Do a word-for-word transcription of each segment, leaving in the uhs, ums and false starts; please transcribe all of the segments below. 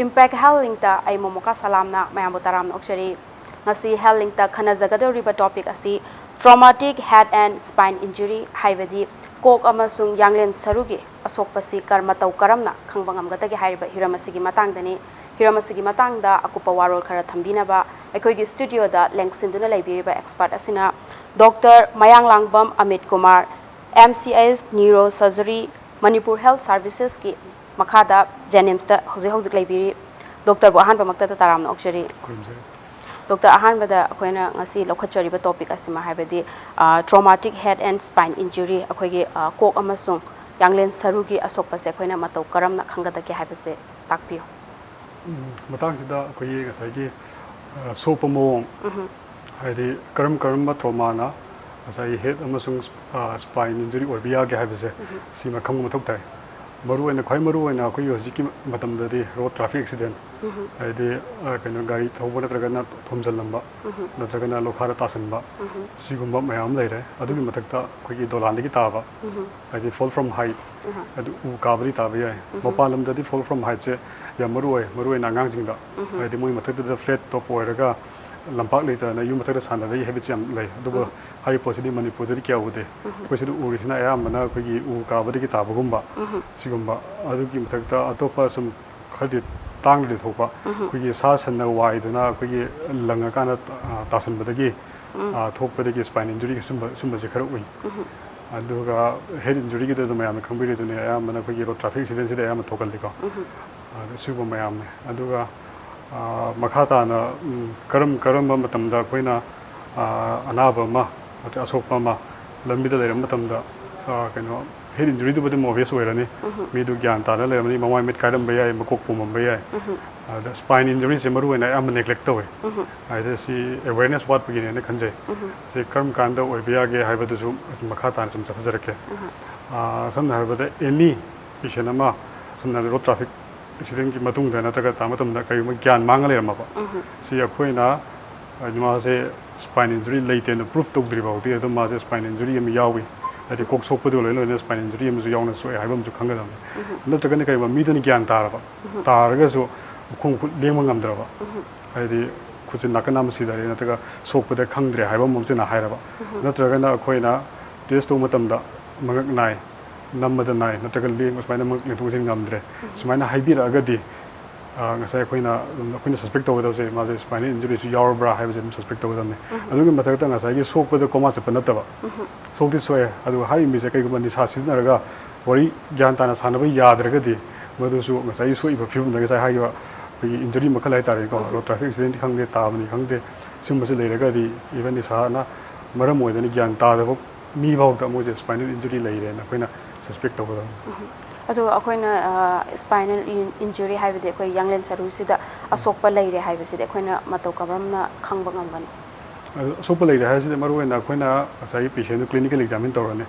Impact Health Linkꯇ ꯑꯩ ꯃꯣꯃꯣꯀꯥ ꯁꯂꯥꯝꯅ ꯃꯌꯥꯝꯕꯨ ꯇꯔꯥꯝꯅ ꯑꯣꯛꯆꯔꯤ꯫ ꯉꯁꯤ Health Linkꯇ ꯈꯟꯅꯖꯒꯗꯧꯔꯤꯕ topic ꯑꯁꯤ traumatic head and spine injury, ꯍꯥꯏꯕꯗꯤ ꯀꯣꯛ ꯑꯃꯁꯨꯡ ꯌꯥꯡꯂꯦꯟ ꯁꯔꯨꯒꯤ ꯑꯁꯣꯛꯄꯁꯤ ꯀꯔ-, ꯃꯇꯧ ꯀꯔꯝꯅ ꯈꯪꯕ ꯉꯝꯒꯗꯒꯦ ꯍꯥꯏꯔꯤꯕ ꯍꯤꯔꯝ ꯑꯁꯤꯒꯤ ꯃꯇꯥꯡꯗꯅꯤ꯫ ꯍꯤꯔꯝ ꯑꯁꯤꯒꯤ ꯃꯇꯥꯡꯗ ꯑꯀꯨꯞꯄ ꯋꯥꯔꯣꯜ ꯈꯔ ꯊꯝꯕꯤꯅꯕ ꯑꯩꯈꯣꯏꯒꯤ studioꯗ ꯂꯦꯡꯁꯤꯟꯗꯨꯅ ꯂꯩꯕꯤꯔꯤꯕ expert ꯑꯁꯤꯅ Doctor ꯃꯌꯥꯡꯂꯥꯡꯕꯝ Amit Kumar, M C S Neurosurgery, Manipur Health Servicesꯀꯤ ꯃꯈꯥꯗ JNIMSꯇ ꯍꯧꯖꯤꯛ ꯍꯧꯖꯤꯛ ꯂꯩꯕꯤꯔꯤ꯫ Doctorꯕꯨ ꯑꯍꯥꯟꯕꯃꯛꯇꯗ ꯇꯔꯥꯝꯅ ꯑꯣꯛꯆꯔꯤ꯫ ꯈꯨꯔꯨꯝꯖꯔꯤ꯫ Doctor, ꯑꯍꯥꯟꯕꯗ ꯑꯩꯈꯣꯏꯅ ꯉꯁꯤ ꯂꯧꯈꯠꯆꯔꯤꯕ topic ꯑꯁꯤꯃ, ꯍꯥꯏꯕꯗꯤ, ꯑ, traumatic head and spine injury, ꯑꯩꯈꯣꯏꯒꯤ, ꯑ, ꯀꯣꯛ ꯑꯃꯁꯨꯡ ꯌꯥꯡꯂꯦꯟ ꯁꯔꯨꯒꯤ ꯑꯁꯣꯛꯄꯁꯦ ꯑꯩꯈꯣꯏꯅ ꯃꯇꯧ ꯀꯔꯝꯅ ꯈꯪꯒꯗꯒꯦ ꯍꯥꯏꯕꯁꯦ ꯇꯥꯛꯄꯤꯌꯨ꯫ ꯎꯝ, ꯃꯇꯥꯡꯁꯤꯗ ꯑꯩꯈꯣꯏꯒꯤ ꯉꯁꯥꯏꯒꯤ, ꯑ, ꯁꯣꯛꯄ ꯃꯑꯣꯡ, ꯎꯝ꯫ ꯍꯥꯏꯗꯤ ꯀꯔꯝ ꯀꯔꯝꯕ traumaꯅ ꯉꯁꯥꯏꯒꯤ head ꯑꯃꯁꯨꯡ, ꯑ, spine injury ꯑꯣꯏꯕ ꯌꯥꯒꯦ ꯍꯥꯏꯕꯁꯦ, ꯎꯝ꯫ ꯁꯤꯃ ꯈꯪꯕ ꯃꯊꯧ ꯇꯥꯏ꯫ ꯃꯔꯨꯑꯣꯏꯅ, ꯈ꯭ꯋꯥꯏ ꯃꯔꯨꯑꯣꯏꯅ ꯑꯩꯈꯣꯏꯒꯤ ꯍꯧꯖꯤꯛꯀꯤ ꯃꯇꯝꯗꯗꯤ road traffic accident, ꯎꯝ꯫ ꯍꯥꯏꯗꯤ, ꯑ, ꯀꯩꯅꯣ, ꯒꯥꯔꯤ ꯊꯧꯕ ꯅꯠꯇ꯭ꯔꯒꯅ ꯊꯣꯝꯖꯤꯜꯂꯝꯕ, ꯎꯝ꯫ ꯅꯠꯇ꯭ꯔꯒꯅ ꯂꯣꯈꯥꯗ ꯇꯥꯁꯟꯕ, ꯎꯝ꯫ ꯁꯤꯒꯨꯝꯕ ꯃꯌꯥꯝ ꯑꯃ ꯂꯩꯔꯦ꯫ ꯑꯗꯨꯒꯤ ꯃꯊꯛꯇ ꯑꯩꯈꯣꯏꯒꯤ ꯗꯣꯂꯥꯟꯗꯒꯤ ꯇꯥꯕ, ꯎꯝ꯫ ꯍꯥꯏꯗꯤ fall from height, ꯎꯝ꯫ ꯑꯗꯨ ꯎ ꯀꯥꯕꯗꯤ ꯇꯥꯕ ꯌꯥꯏ꯫ ꯎꯝ꯫ ꯃꯄꯥꯟ ꯂꯝꯗꯗꯤ fall from heightꯁꯦ ꯌꯥꯝ ꯃꯔꯨ ꯑꯣꯏ, ꯃꯔꯨꯑꯣꯏꯅ ꯑꯉꯥꯡꯁꯤꯡꯗ꯫ ꯎꯝ꯫ ꯍꯥꯏꯗꯤ ꯃꯣꯏ ꯃꯊꯛꯇꯨꯗ flat top ꯑꯣꯏꯔꯒ ꯂꯝꯄꯥꯛ ꯂꯩꯇꯗꯅ ꯌꯨꯝ ꯃꯊꯛꯇ ꯁꯥꯟꯅꯕꯒꯤ habitꯁꯦ ꯌꯥꯝ ꯂꯩ꯫ ꯑꯗꯨꯕꯨ ꯎꯝ꯫ ꯍꯥꯏꯔꯤꯕ ꯄꯣꯠꯁꯤꯗꯤ ꯃꯅꯤꯄꯨꯔꯗꯗꯤ ꯀꯌꯥ ꯎꯗꯦ꯫ ꯎꯝ꯫ ꯑꯩꯈꯣꯏ ꯁꯤꯗ ꯎꯔꯤꯁꯤꯅ ꯑꯌꯥꯝꯕꯅ ꯑꯩꯈꯣꯏꯒꯤ ꯎ ꯀꯥꯕꯗꯒꯤ ꯇꯥꯕꯒꯨꯝꯕ, ꯎꯝ꯫ ꯁꯤꯒꯨꯝꯕ꯫ ꯑꯗꯨꯒꯤ ꯃꯊꯛꯇ ꯑꯇꯣꯞꯄ ꯁꯨꯝ ꯈꯔꯗꯤ ꯇꯥꯡꯅꯗꯤ ꯊꯣꯛꯄ, ꯎꯝ꯫ ꯑꯩꯈꯣꯏꯒꯤ ꯁꯥ ꯁꯟꯅ ꯋꯥꯏꯗꯨꯅ ꯑꯩꯈꯣꯏꯒꯤ ꯂꯪꯉꯀꯥꯟꯗ, ꯑ, ꯇꯥꯁꯟꯕꯗꯒꯤ, ꯎꯝ꯫ ꯑ, ꯊꯣꯛꯄꯗꯒꯤ spine injury ꯁꯨꯝꯕ, ꯁꯨꯝꯕꯁꯦ ꯈꯔ ꯎꯏ꯫ ꯎꯝ꯫ ꯑꯗꯨꯒ head injuryꯒꯤꯗ ꯑꯗꯨꯝ ꯃꯌꯥꯝꯅ ꯈꯪꯕꯤꯔꯤꯗꯨꯅꯤ, ꯑꯌꯥꯝꯕꯅ ꯑꯩꯈꯣꯏꯒꯤ road traffic accidentꯁꯤꯗ ꯑꯌꯥꯝꯕ ꯊꯣꯛꯀꯜꯂꯤꯀꯣ꯫ ꯎꯝ꯫ ꯑꯗ ꯁꯤꯒꯨꯝꯕ ꯃꯌꯥꯝꯅꯦ꯫ ꯑꯗꯨꯒ, ꯑ, ꯃꯈꯥ ꯇꯥꯅ, ꯎꯝ, ꯀꯔꯝ ꯀꯔꯝꯕ ꯃꯇꯝꯗ ꯑꯩꯈꯣꯏꯅ, ꯑ, ꯑꯅꯥꯕ ꯑꯃ ꯅꯠꯇ꯭ꯔꯒ ꯑꯁꯣꯛꯄ ꯑꯃ ꯂꯝꯕꯤꯗ ꯂꯩꯔꯝꯕ ꯃꯇꯝꯗ, ꯑ, ꯀꯩꯅꯣ, head injuryꯗꯨꯕꯨꯗꯤ ꯑꯗꯨꯝ obvious ꯑꯣꯏꯔꯅꯤ꯫ ꯎꯝ꯫ ꯃꯤꯗꯨ ꯒ꯭ꯌꯥꯟ ꯇꯥꯔ ꯂꯩꯔꯝꯃꯅꯤ, ꯃꯃꯥꯏ ꯃꯤꯠ ꯀꯥꯏꯔꯝꯕ ꯌꯥꯏ, ꯃꯀꯣꯛ ꯄꯨꯝꯃꯝꯕ ꯌꯥꯏ꯫ ꯎꯝ꯫ ꯑꯗ spine injuryꯁꯦ ꯃꯔꯨꯑꯣꯏꯅ ꯑꯌꯥꯝꯕ neglect ꯇꯧꯋꯦ꯫ ꯎꯝ꯫ ꯍꯥꯏꯗꯤ ꯁꯤ awareness ꯋꯥꯠꯄꯒꯤꯅꯦꯅ ꯈꯟꯖꯩ꯫ ꯎꯝ꯫ ꯁꯤ ꯀꯔꯝ ꯀꯥꯟꯗ ꯑꯣꯏꯕ ꯌꯥꯒꯦ ꯍꯥꯏꯕꯗꯨꯁꯨ ꯃꯈꯥ ꯇꯥꯅ ꯁꯨꯝ ꯆꯠꯊꯖꯔꯛꯀꯦ꯫ ꯎꯝ꯫ ꯑ, ꯁꯝꯅ ꯍꯥꯏꯔꯕꯗ any patient ꯑꯃ, ꯁꯝꯅ ꯍꯥꯏꯔꯕꯗ road traffic accidentꯀꯤ ꯃꯇꯨꯡꯗ ꯅꯠꯇ꯭ꯔꯒ ꯇꯥꯕ ꯃꯇꯝꯗ ꯀꯔꯤꯒꯨꯝꯕ ꯒ꯭ꯌꯥꯟ ꯃꯥꯡꯉ ꯂꯩꯔꯝꯃꯕ, ꯎꯝ꯫ ꯁꯤ ꯑꯩꯈꯣꯏꯅ, ꯑ, ꯃꯥꯁꯦ spine injury ꯂꯩꯇꯦꯅ proof ꯇꯧꯗ꯭ꯔꯤ ꯐꯥꯎꯗꯤ ꯑꯗꯨꯝ ꯃꯥꯁꯦ spine injury ꯑꯃ ꯌꯥꯎꯏ, ꯍꯥꯏꯗꯤ ꯀꯣꯛ ꯁꯣꯛꯄꯗꯨꯒ ꯂꯣꯏꯅ ꯂꯣꯏꯅꯅ spine injury ꯑꯃꯁꯨ ꯌꯥꯎꯅ ꯁꯣꯛꯑꯦ ꯍꯥꯏꯕ ꯑꯃꯁꯨ ꯈꯪꯒꯗꯕꯅꯤ꯫ ꯎꯝ꯫ ꯅꯠꯇ꯭ꯔꯒꯅ ꯀꯔꯤꯒꯨꯝꯕ ꯃꯤꯗꯨꯅ ꯒ꯭ꯌꯥꯟ ꯇꯥꯔꯕ, ꯎꯝ꯫ ꯇꯥꯔꯒꯁꯨ ꯃꯈꯣꯡ ꯃꯈꯨꯠ ꯂꯦꯡꯕ ꯉꯝꯗ꯭ꯔꯕ, ꯍꯥꯏꯗꯤ ꯈꯨꯠꯁꯦ ꯅꯥꯀꯟ ꯑꯃ ꯁꯤꯊꯔꯦ ꯅꯠꯇ꯭ꯔꯒ ꯁꯣꯛꯄꯗ ꯈꯪꯗ꯭ꯔꯦ ꯍꯥꯏꯕ ꯑꯃ ꯁꯤꯅ ꯍꯥꯏꯔꯕ, ꯅꯠꯇ꯭ꯔꯒꯅ ꯑꯩꯈꯣꯏꯅ ꯇꯦꯁ ꯇꯧꯕ ꯃꯇꯝꯗ ꯃꯉꯛ ꯅꯥꯏ, ꯅꯝꯕꯗ ꯅꯥꯏ, ꯅꯠꯇ꯭ꯔꯒ ꯂꯦꯡ ꯁꯨꯃꯥꯏꯅ ꯃꯉꯛ ꯂꯦꯡꯊꯣꯛ ꯂꯦꯡꯁꯤꯟ ꯉꯝꯗ꯭ꯔꯦ, ꯁꯨꯃꯥꯏꯅ ꯍꯥꯏꯕꯤꯔꯛꯑꯒꯗꯤ, ꯑ, ꯉꯁꯥꯏ ꯑꯩꯈꯣꯏꯅ ꯑꯗꯨꯝ, ꯑꯩꯈꯣꯏꯅ ꯁꯁꯄꯦꯛ ꯇꯧꯒꯗꯕꯁꯦ ꯃꯥꯁꯦ ꯁ꯭ꯄꯥꯏꯅꯦꯜ ꯏꯟꯖꯨꯔꯤꯁꯨ ꯌꯥꯎꯔꯕ꯭ꯔꯥ ꯍꯥꯏꯕꯁꯦ ꯑꯗꯨꯝ ꯁꯁꯄꯦꯛ ꯇꯧꯒꯗꯕꯅꯤ꯫ ꯑꯗꯨꯒꯤ ꯃꯊꯛꯇ ꯉꯁꯥꯏꯒꯤ ꯁꯣꯛꯄꯗ ꯀꯣꯃꯥ ꯆꯠꯄ ꯅꯠꯇꯕ, ꯁꯣꯛꯇꯤ ꯁꯣꯛꯑꯦ, ꯑꯗꯨꯒ ꯍꯥꯏꯔꯤꯕ ꯃꯤꯁꯦ ꯀꯩꯒꯨꯝꯕ ꯅꯤꯁꯥ ꯁꯤꯖꯤꯟꯅꯔꯒ ꯋꯥꯔꯤ ꯒ꯭ꯌꯥꯟ ꯇꯥꯅ ꯁꯥꯟꯅꯕ ꯌꯥꯗ꯭ꯔꯒꯗꯤ, ꯃꯗꯨꯁꯨ ꯉꯁꯥꯏꯒꯤ ꯁꯣꯛꯏꯕ ꯐꯤꯕꯝꯗ ꯉꯁꯥꯏ ꯍꯥꯏꯈꯤꯕ ꯑꯩꯈꯣꯏꯒꯤ ꯏꯟꯖꯨꯔꯤ ꯃꯈꯜ ꯍꯥꯏꯇꯥꯔꯦꯀꯣ, ꯔꯣꯗ ꯇ꯭ꯔꯥꯐꯤꯛ ꯑꯦꯛꯁꯤꯗꯦꯟꯠ ꯈꯪꯗꯦ, ꯇꯥꯕꯅꯤ ꯈꯪꯗꯦ, ꯁꯤꯒꯨꯝꯕꯁꯤ ꯂꯩꯔꯒꯗꯤ, ꯏꯚꯟ ꯅꯤꯁꯥꯅ ꯃꯔꯝ ꯑꯣꯏꯗꯅ ꯒ꯭ꯌꯥꯟ ꯇꯥꯗꯕ ꯃꯤ ꯐꯥꯎꯗ ꯃꯣꯏꯁꯦ ꯁ꯭ꯄꯥꯏꯅꯦꯜ ꯏꯟꯖꯨꯔꯤ ꯂꯩꯔꯦꯅ ꯑꯩꯈꯣꯏꯅ ꯁꯁꯄꯦꯛ ꯇꯧꯒꯗꯕꯅꯤ꯫ ꯑꯗꯨꯒ ꯑꯩꯈꯣꯏꯅ ꯁ꯭ꯄꯥꯏꯅꯦꯜ ꯏꯟꯖꯨꯔꯤ ꯍꯥꯏꯕꯗꯤ ꯑꯩꯈꯣꯏ ꯌꯥꯡꯂꯦꯟ ꯁꯔꯨꯁꯤꯗ ꯑꯁꯣꯛꯄ ꯂꯩꯔꯦ ꯍꯥꯏꯕꯁꯤꯗꯤ ꯑꯩꯈꯣꯏꯅ ꯃꯇꯧ ꯀꯔꯝꯅ ꯈꯪꯕ ꯉꯝꯒꯅꯤ? ꯑꯗꯨ ꯑꯁꯣꯛꯄ ꯂꯩꯔꯦ ꯍꯥꯏꯕꯁꯤꯗꯤ ꯃꯔꯨꯑꯣꯏꯅ ꯑꯩꯈꯣꯏꯅ ꯉꯁꯥꯏꯒꯤ ꯄꯦꯁꯦꯟꯗꯨ ꯀ꯭ꯂꯤꯅꯤꯀꯦꯜ ꯑꯦꯛꯖꯥꯃꯤꯟ ꯇꯧꯔꯅꯤ꯫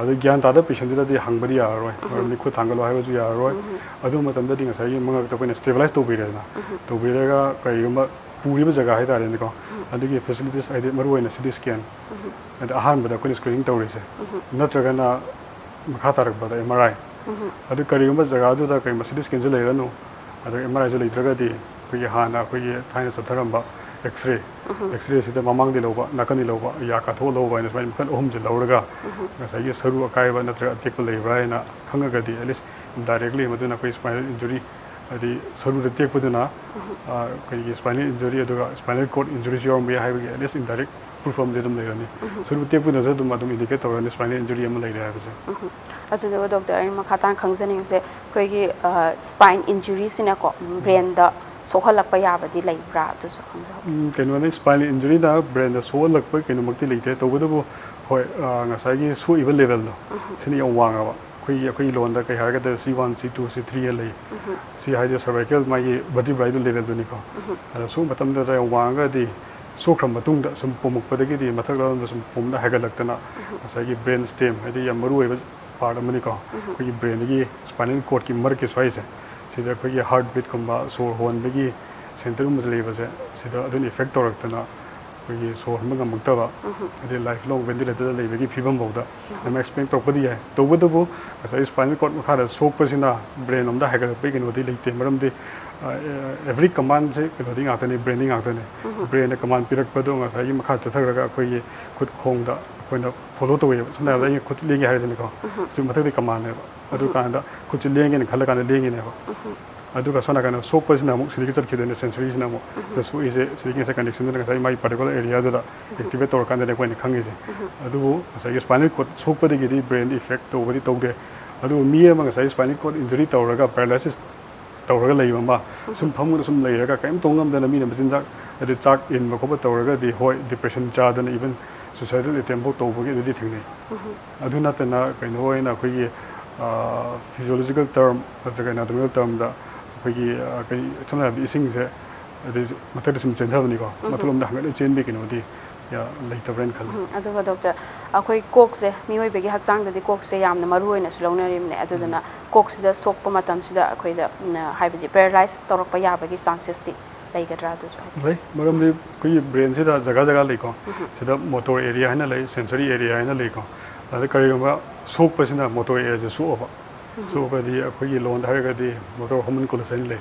ꯑꯗꯨ ꯒ꯭ꯌꯥꯟ ꯇꯥꯗꯕ ꯄꯦꯁꯦꯟꯗꯨꯗꯗꯤ ꯍꯪꯕꯗꯤ ꯌꯥꯔꯔꯣꯏ, ꯃꯔꯝꯗꯤ ꯈꯨꯠ ꯊꯥꯡꯒꯠꯂꯣ ꯍꯥꯏꯕꯁꯨ ꯌꯥꯔꯔꯣꯏ꯫ ꯑꯗꯨ ꯃꯇꯝꯗꯗꯤ ꯉꯁꯥꯏꯒꯤ ꯃꯉꯛꯇ ꯑꯩꯈꯣꯏꯅ ꯁ꯭ꯇꯦꯕꯤꯂꯥꯏꯁ ꯇꯧꯕꯤꯔꯦꯗꯅ, ꯇꯧꯕꯤꯔꯒ ꯀꯔꯤꯒꯨꯝꯕ ꯄꯨꯔꯤꯕ ꯖꯒꯥ ꯍꯥꯏꯇꯥꯔꯦꯅꯦꯀꯣ, ꯑꯗꯨꯒꯤ ꯐꯦꯁꯤꯂꯤꯇꯤꯁ, ꯍꯥꯏꯗꯤ ꯃꯔꯨꯑꯣꯏꯅ ꯁꯤ ꯇꯤ ꯁ꯭ꯀꯦꯟ, ꯍꯥꯏꯗꯤ ꯑꯍꯥꯟꯕꯗ ꯑꯩꯈꯣꯏꯅ ꯁ꯭ꯀ꯭ꯔꯤꯅꯤꯡ ꯇꯧꯔꯤꯁꯦ, ꯅꯠꯇ꯭ꯔꯒꯅ ꯃꯈꯥ ꯇꯥꯔꯛꯄꯗ ꯑꯦꯝ ꯑꯥꯔ ꯑꯥꯏ꯫ ꯑꯗꯨ ꯀꯔꯤꯒꯨꯝꯕ ꯖꯒꯥꯗꯨꯗ ꯀꯔꯤꯒꯨꯝꯕ ꯁꯤ ꯇꯤ ꯁ꯭ꯀꯦꯟꯁꯨ ꯂꯩꯔꯅꯨ, ꯑꯗꯨꯒ ꯑꯦꯝ ꯑꯥꯔ ꯑꯥꯏꯁꯨ ꯂꯩꯇ꯭ꯔꯒꯗꯤ, ꯑꯩꯈꯣꯏꯒꯤ ꯍꯥꯟꯅ ꯑꯩꯈꯣꯏꯒꯤ ꯊꯥꯏꯅ ꯆꯠꯊꯔꯝꯕ ꯑꯦꯛꯁꯔꯦ, ꯑꯦꯛꯁꯔꯦꯁꯤꯗ ꯃꯃꯥꯡꯗꯒꯤ ꯂꯧꯕ, ꯅꯥꯀꯟꯗꯒꯤ ꯂꯧꯕ, ꯌꯥ ꯀꯥꯊꯣꯛꯑ ꯂꯧꯕ ꯍꯥꯏꯅ ꯁꯨꯃꯥꯏꯅ ꯃꯈꯜ ꯑꯍꯨꯝꯁꯦ ꯂꯧꯔꯒ, ꯉꯁꯥꯏꯒꯤ ꯁꯔꯨ ꯑꯀꯥꯏꯕ ꯅꯠꯇ꯭ꯔꯒ ꯑꯇꯦꯛꯄ ꯂꯩꯕ꯭ꯔꯥ ꯍꯥꯏꯅ ꯈꯪꯉꯒꯗꯤ, ꯑꯦꯠꯂꯤꯁ ꯏꯟꯗꯥꯏꯔꯦꯛꯂꯤ ꯃꯗꯨꯅ ꯑꯩꯈꯣꯏ ꯁ꯭ꯄꯥꯏꯅꯦꯜ ꯏꯟꯖꯨꯔꯤ, ꯍꯥꯏꯗꯤ ꯁꯔꯨꯗ ꯇꯦꯛꯄꯗꯨꯅ, ꯑ, ꯑꯩꯈꯣꯏꯒꯤ ꯁ꯭ꯄꯥꯏꯅꯦꯜ ꯏꯟꯖꯨꯔꯤ ꯑꯗꯨꯒ ꯁ꯭ꯄꯥꯏꯅꯦꯜ ꯀꯣꯔꯗ ꯏꯟꯖꯨꯔꯤꯁꯨ ꯌꯥꯎꯔꯝꯕ ꯌꯥꯏ ꯍꯥꯏꯕꯒꯤ ꯑꯦꯠꯂꯤꯁ ꯏꯟꯗꯥꯏꯔꯦꯛ ꯄ꯭ꯔꯨꯐ ꯑꯃꯗꯤ ꯑꯗꯨꯝ ꯂꯩꯔꯅꯤ꯫ ꯁꯔꯨ ꯇꯦꯛꯄꯗꯨꯅꯁꯨ ꯑꯗꯨꯝ, ꯑꯗꯨꯝ ꯏꯟꯗꯤꯀꯦꯠ ꯇꯧꯔꯅꯤ ꯁ꯭ꯄꯥꯏꯅꯦꯜ ꯏꯟꯖꯨꯔꯤ ꯑꯃ ꯂꯩꯔꯦ ꯍꯥꯏꯕꯁꯦ꯫ ꯑꯗꯨꯗꯨꯒ ꯗꯣꯛꯇꯔ, ꯑꯩꯅ ꯃꯈꯥ ꯇꯥꯅ ꯈꯪꯖꯅꯤꯡꯕꯁꯦ, ꯑꯩꯈꯣꯏꯒꯤ ꯁ꯭ꯄꯥꯏꯟ ꯏꯟꯖꯨꯔꯤꯁꯤꯅꯀꯣ ꯕ꯭ꯔꯦꯟꯗ ꯁꯣꯛꯍꯜꯂꯛꯄ ꯌꯥꯕꯗꯤ ꯂꯩꯕ꯭ꯔꯥ? ꯑꯗꯨꯁꯨ ꯈꯪꯖꯍꯧꯒꯦ꯫ ꯎꯝ, ꯀꯩꯅꯣꯅꯤ, ꯁ꯭ꯄꯥꯏꯅꯦꯜ ꯏꯟꯖꯨꯔꯤꯅ ꯕ꯭ꯔꯦꯟꯗ ꯁꯣꯛꯍꯜꯂꯛꯄ ꯀꯩꯅꯣꯃꯛꯇꯤ ꯂꯩꯇꯦ, ꯇꯧꯕꯇꯕꯨ ꯍꯣꯏ, ꯑ, ꯉꯁꯥꯏꯒꯤ ꯁꯣꯛꯏꯕ ꯂꯦꯚꯦꯜꯗꯣ ꯁꯤꯅ ꯌꯥꯝ ꯋꯥꯡꯉꯕ꯫ ꯑꯩꯈꯣꯏꯒꯤ, ꯑꯩꯈꯣꯏꯒꯤ ꯂꯣꯟꯗ ꯀꯩ ꯍꯥꯏꯔꯒꯗꯤ ꯁꯤ ꯋꯥꯟ, ꯁꯤ ꯇꯨ, ꯁꯤ ꯊ꯭ꯔꯤ ꯍꯥꯏꯅ ꯂꯩ꯫ ꯁꯤ ꯍꯥꯏꯗꯤ ꯁꯔꯚꯥꯏꯀꯦꯜ ꯃꯥꯒꯤ ꯚꯔꯇꯤꯕ꯭ꯔꯥꯏꯗꯣ ꯂꯦꯚꯦꯜꯗꯨꯅꯤꯀꯣ꯫ ꯑꯗꯣ ꯁꯣꯛꯄ ꯃꯇꯝꯗ ꯌꯥꯝ ꯋꯥꯡꯉꯒꯗꯤ ꯁꯣꯛꯈ꯭ꯔ ꯃꯇꯨꯡꯗ ꯁꯨꯝ ꯄꯣꯝꯃꯛꯄꯗꯒꯤꯗꯤ ꯃꯊꯛ ꯂꯣꯝꯗ ꯁꯨꯝ ꯄꯣꯝꯅ ꯍꯥꯏꯒꯠꯂꯛꯇꯅ ꯉꯁꯥꯏꯒꯤ ꯕ꯭ꯔꯦꯟ ꯁ꯭ꯇꯦꯝ, ꯍꯥꯏꯗꯤ ꯌꯥꯝ ꯃꯔꯨ ꯑꯣꯏꯕ ꯄꯥꯔꯠ ꯑꯃꯅꯤꯀꯣ꯫ ꯑꯩꯈꯣꯏꯒꯤ ꯕ꯭ꯔꯦꯟꯗꯒꯤ ꯁ꯭ꯄꯥꯏꯅꯦꯜ ꯀꯣꯔꯗꯀꯤ ꯃꯔꯛꯀꯤ ꯁ꯭ꯋꯥꯏꯁꯦ, ꯁꯤꯗ ꯑꯩꯈꯣꯏꯒꯤ ꯍꯥꯔꯠ ꯕꯤꯠꯀꯨꯝꯕ, ꯁꯣꯔ ꯍꯣꯟꯕꯒꯤ ꯁꯦꯟꯇꯔꯒꯨꯝꯕꯁꯦ ꯂꯩꯕꯁꯦ, ꯁꯤꯗ ꯑꯗꯨꯅ ꯏꯐꯦꯛ ꯇꯧꯔꯛꯇꯅ ꯑꯩꯈꯣꯏꯒꯤ ꯁꯣꯔ ꯍꯣꯟꯕ ꯉꯝꯃꯛꯇꯕ, ꯑꯗꯩ life long ventilator ꯗ ꯂꯩꯕꯒꯤ ꯐꯤꯕꯝ ꯐꯥꯎꯗ ꯑꯗꯨꯝ expect ꯇꯧꯔꯛꯄꯗꯤ ꯌꯥꯏ꯫ ꯇꯧꯕꯇꯕꯨ ꯉꯁꯥꯏ spinal cord ꯃꯈꯥꯗ ꯁꯣꯛꯄꯁꯤꯅ brain ꯂꯣꯝꯗ ꯍꯥꯏꯒꯠꯂꯛꯄꯒꯤ ꯀꯩꯅꯣꯗꯤ ꯂꯩꯇꯦ꯫ ꯃꯔꯝꯗꯤ ꯑ, every command ꯁꯦ ꯀꯩꯅꯣꯗꯤ ꯉꯥꯛꯇꯅꯤ, brain ꯗꯤ ꯉꯥꯛꯇꯅꯤ꯫ Brain ꯅ command ꯄꯤꯔꯛꯄꯗꯣ ꯉꯁꯥꯏꯒꯤ ꯃꯈꯥ ꯆꯠꯊꯔꯒ ꯑꯩꯈꯣꯏꯒꯤ ꯈꯨꯠ ꯈꯣꯡꯗ ꯑꯩꯈꯣꯏꯅ follow ꯇꯧꯋꯦꯕ꯫ ꯁꯝꯅ ꯍꯥꯏꯔꯕꯗ ꯑꯩꯅ ꯈꯨꯠ ꯂꯦꯡꯒꯦ ꯍꯥꯏꯔꯁꯤꯅꯦꯀꯣ, ꯁꯤ ꯃꯊꯛꯇꯤ command ꯅꯦꯕ꯫ ꯑꯗꯨ ꯀꯥꯟꯗ ꯈꯨꯠꯁꯤ ꯂꯦꯡꯒꯦꯅ ꯈꯜꯂ ꯀꯥꯟꯗ ꯂꯦꯡꯉꯤꯅꯦꯕ꯫ ꯑꯗꯨꯒ ꯁꯣꯝ ꯅꯥꯀꯟꯗ ꯁꯣꯛꯄꯁꯤꯅ ꯑꯃꯨꯛ ꯁꯤꯗꯒꯤ ꯆꯠꯈꯤꯗꯣꯏꯅꯦ, sensory ꯁꯤꯅ ꯑꯃꯨꯛ꯫ ꯑꯗ ꯁꯣꯛꯏꯁꯦ ꯁꯤꯗꯒꯤ ꯉꯁꯥꯏ connection ꯗꯨꯅ ꯉꯁꯥꯏ ꯃꯥꯒꯤ particular area ꯗꯨꯗ activate ꯇꯧꯔꯀꯥꯟꯗꯅꯦ ꯑꯩꯈꯣꯏꯅ ꯈꯪꯉꯤꯁꯦ꯫ ꯑꯗꯨꯕꯨ ꯉꯁꯥꯏꯒꯤ spinal cord ꯁꯣꯛꯄꯗꯒꯤꯗꯤ brain ꯗ effect ꯇꯧꯕꯗꯤ ꯇꯧꯗꯦ꯫ ꯑꯗꯨꯕꯨ ꯃꯤ ꯑꯃ ꯉꯁꯥꯏ spinal cord injury ꯇꯧꯔꯒ paralysis ꯇꯧꯔꯒ ꯂꯩꯕ ꯑꯃ, ꯁꯨꯝ ꯐꯃꯨꯡꯗ ꯁꯨꯝ ꯂꯩꯔꯒ ꯀꯔꯤꯝ ꯇꯧ ꯉꯝꯗꯅ ꯃꯤꯅ ꯃꯆꯤꯟꯖꯥꯛ ꯑꯗꯩ ꯆꯥꯛ ꯏꯟꯕ ꯈꯣꯠꯄ ꯇꯧꯔꯒꯗꯤ, ꯍꯣꯏ, depression ꯆꯥꯗꯅ even suicidal attempt ꯐꯥꯎ ꯇꯧꯕꯒꯤ ꯑꯗꯨꯗꯤ ꯊꯦꯡꯅꯩ꯫ ꯑꯗꯨ ꯅꯠꯇꯅ ꯀꯩꯅꯣ ꯑꯣꯏꯅ ꯑꯩꯈꯣꯏꯒꯤ, ꯑ, physiological term ꯅꯠꯇ꯭ꯔꯒ anatomical term ꯗ ꯑꯩꯈꯣꯏꯒꯤ, ꯑ, ꯀꯩ, ꯁꯝꯅ ꯍꯥꯏꯔꯕꯗ ꯏꯁꯤꯡꯁꯦ ꯑꯗꯩ ꯃꯊꯛꯇ ꯁꯨꯝ ꯆꯦꯟꯊꯕꯅꯤꯀꯣ, ꯃꯊꯛꯂꯣꯝꯗ ꯍꯪꯒꯠꯂ ꯆꯦꯟꯕꯒꯤ ꯀꯩꯅꯣꯗꯤ ꯌꯥ-, ꯂꯩꯇꯕ꯭ꯔꯥꯅ ꯈꯜꯂꯤ꯫ ꯎꯝ, ꯑꯗꯨꯒ doctor, ꯑꯩꯈꯣꯏ ꯀꯣꯛꯁꯦ, ꯃꯤꯑꯣꯏꯕꯒꯤ ꯍꯛꯆꯥꯡꯗꯗꯤ ꯀꯣꯛꯁꯦ ꯌꯥꯝꯅ ꯃꯔꯨ ꯑꯣꯏꯅꯁꯨ ꯂꯧꯅꯔꯤꯕꯅꯦ꯫ ꯑꯗꯨꯗꯨꯅ ꯀꯣꯛꯁꯤꯗ ꯁꯣꯛꯄ ꯃꯇꯝꯁꯤꯗ ꯑꯩꯈꯣꯏꯗ, ꯎꯝ, ꯍꯥꯏꯕꯗꯤ paralyze ꯇꯧꯔꯛꯄ ꯌꯥꯕꯒꯤ chances ꯇꯤ ꯂꯩꯒꯗ꯭ꯔꯥ? ꯑꯗꯨꯁꯨ ꯍꯥꯏꯕꯤꯌꯨ꯫ ꯂꯩ, ꯃꯔꯝꯗꯤ ꯑꯩꯈꯣꯏꯒꯤ brain ꯁꯤꯗ ꯖꯒꯥ ꯖꯒꯥ ꯂꯩꯀꯣ꯫ ꯁꯤꯗ motor area ꯍꯥꯏꯅ ꯂꯩ, sensory area ꯍꯥꯏꯅ ꯂꯩꯀꯣ꯫ ꯑꯗ ꯀꯔꯤꯒꯨꯝꯕ ꯁꯣꯛꯄꯁꯤꯅ motor area ꯁꯦ ꯁꯣꯛꯑꯕ, ꯁꯣꯛꯑꯒꯗꯤ ꯑꯩꯈꯣꯏꯒꯤ ꯂꯣꯟꯗ ꯍꯥꯏꯔꯒꯗꯤ motor homunculus ꯍꯥꯏꯅ ꯂꯩ꯫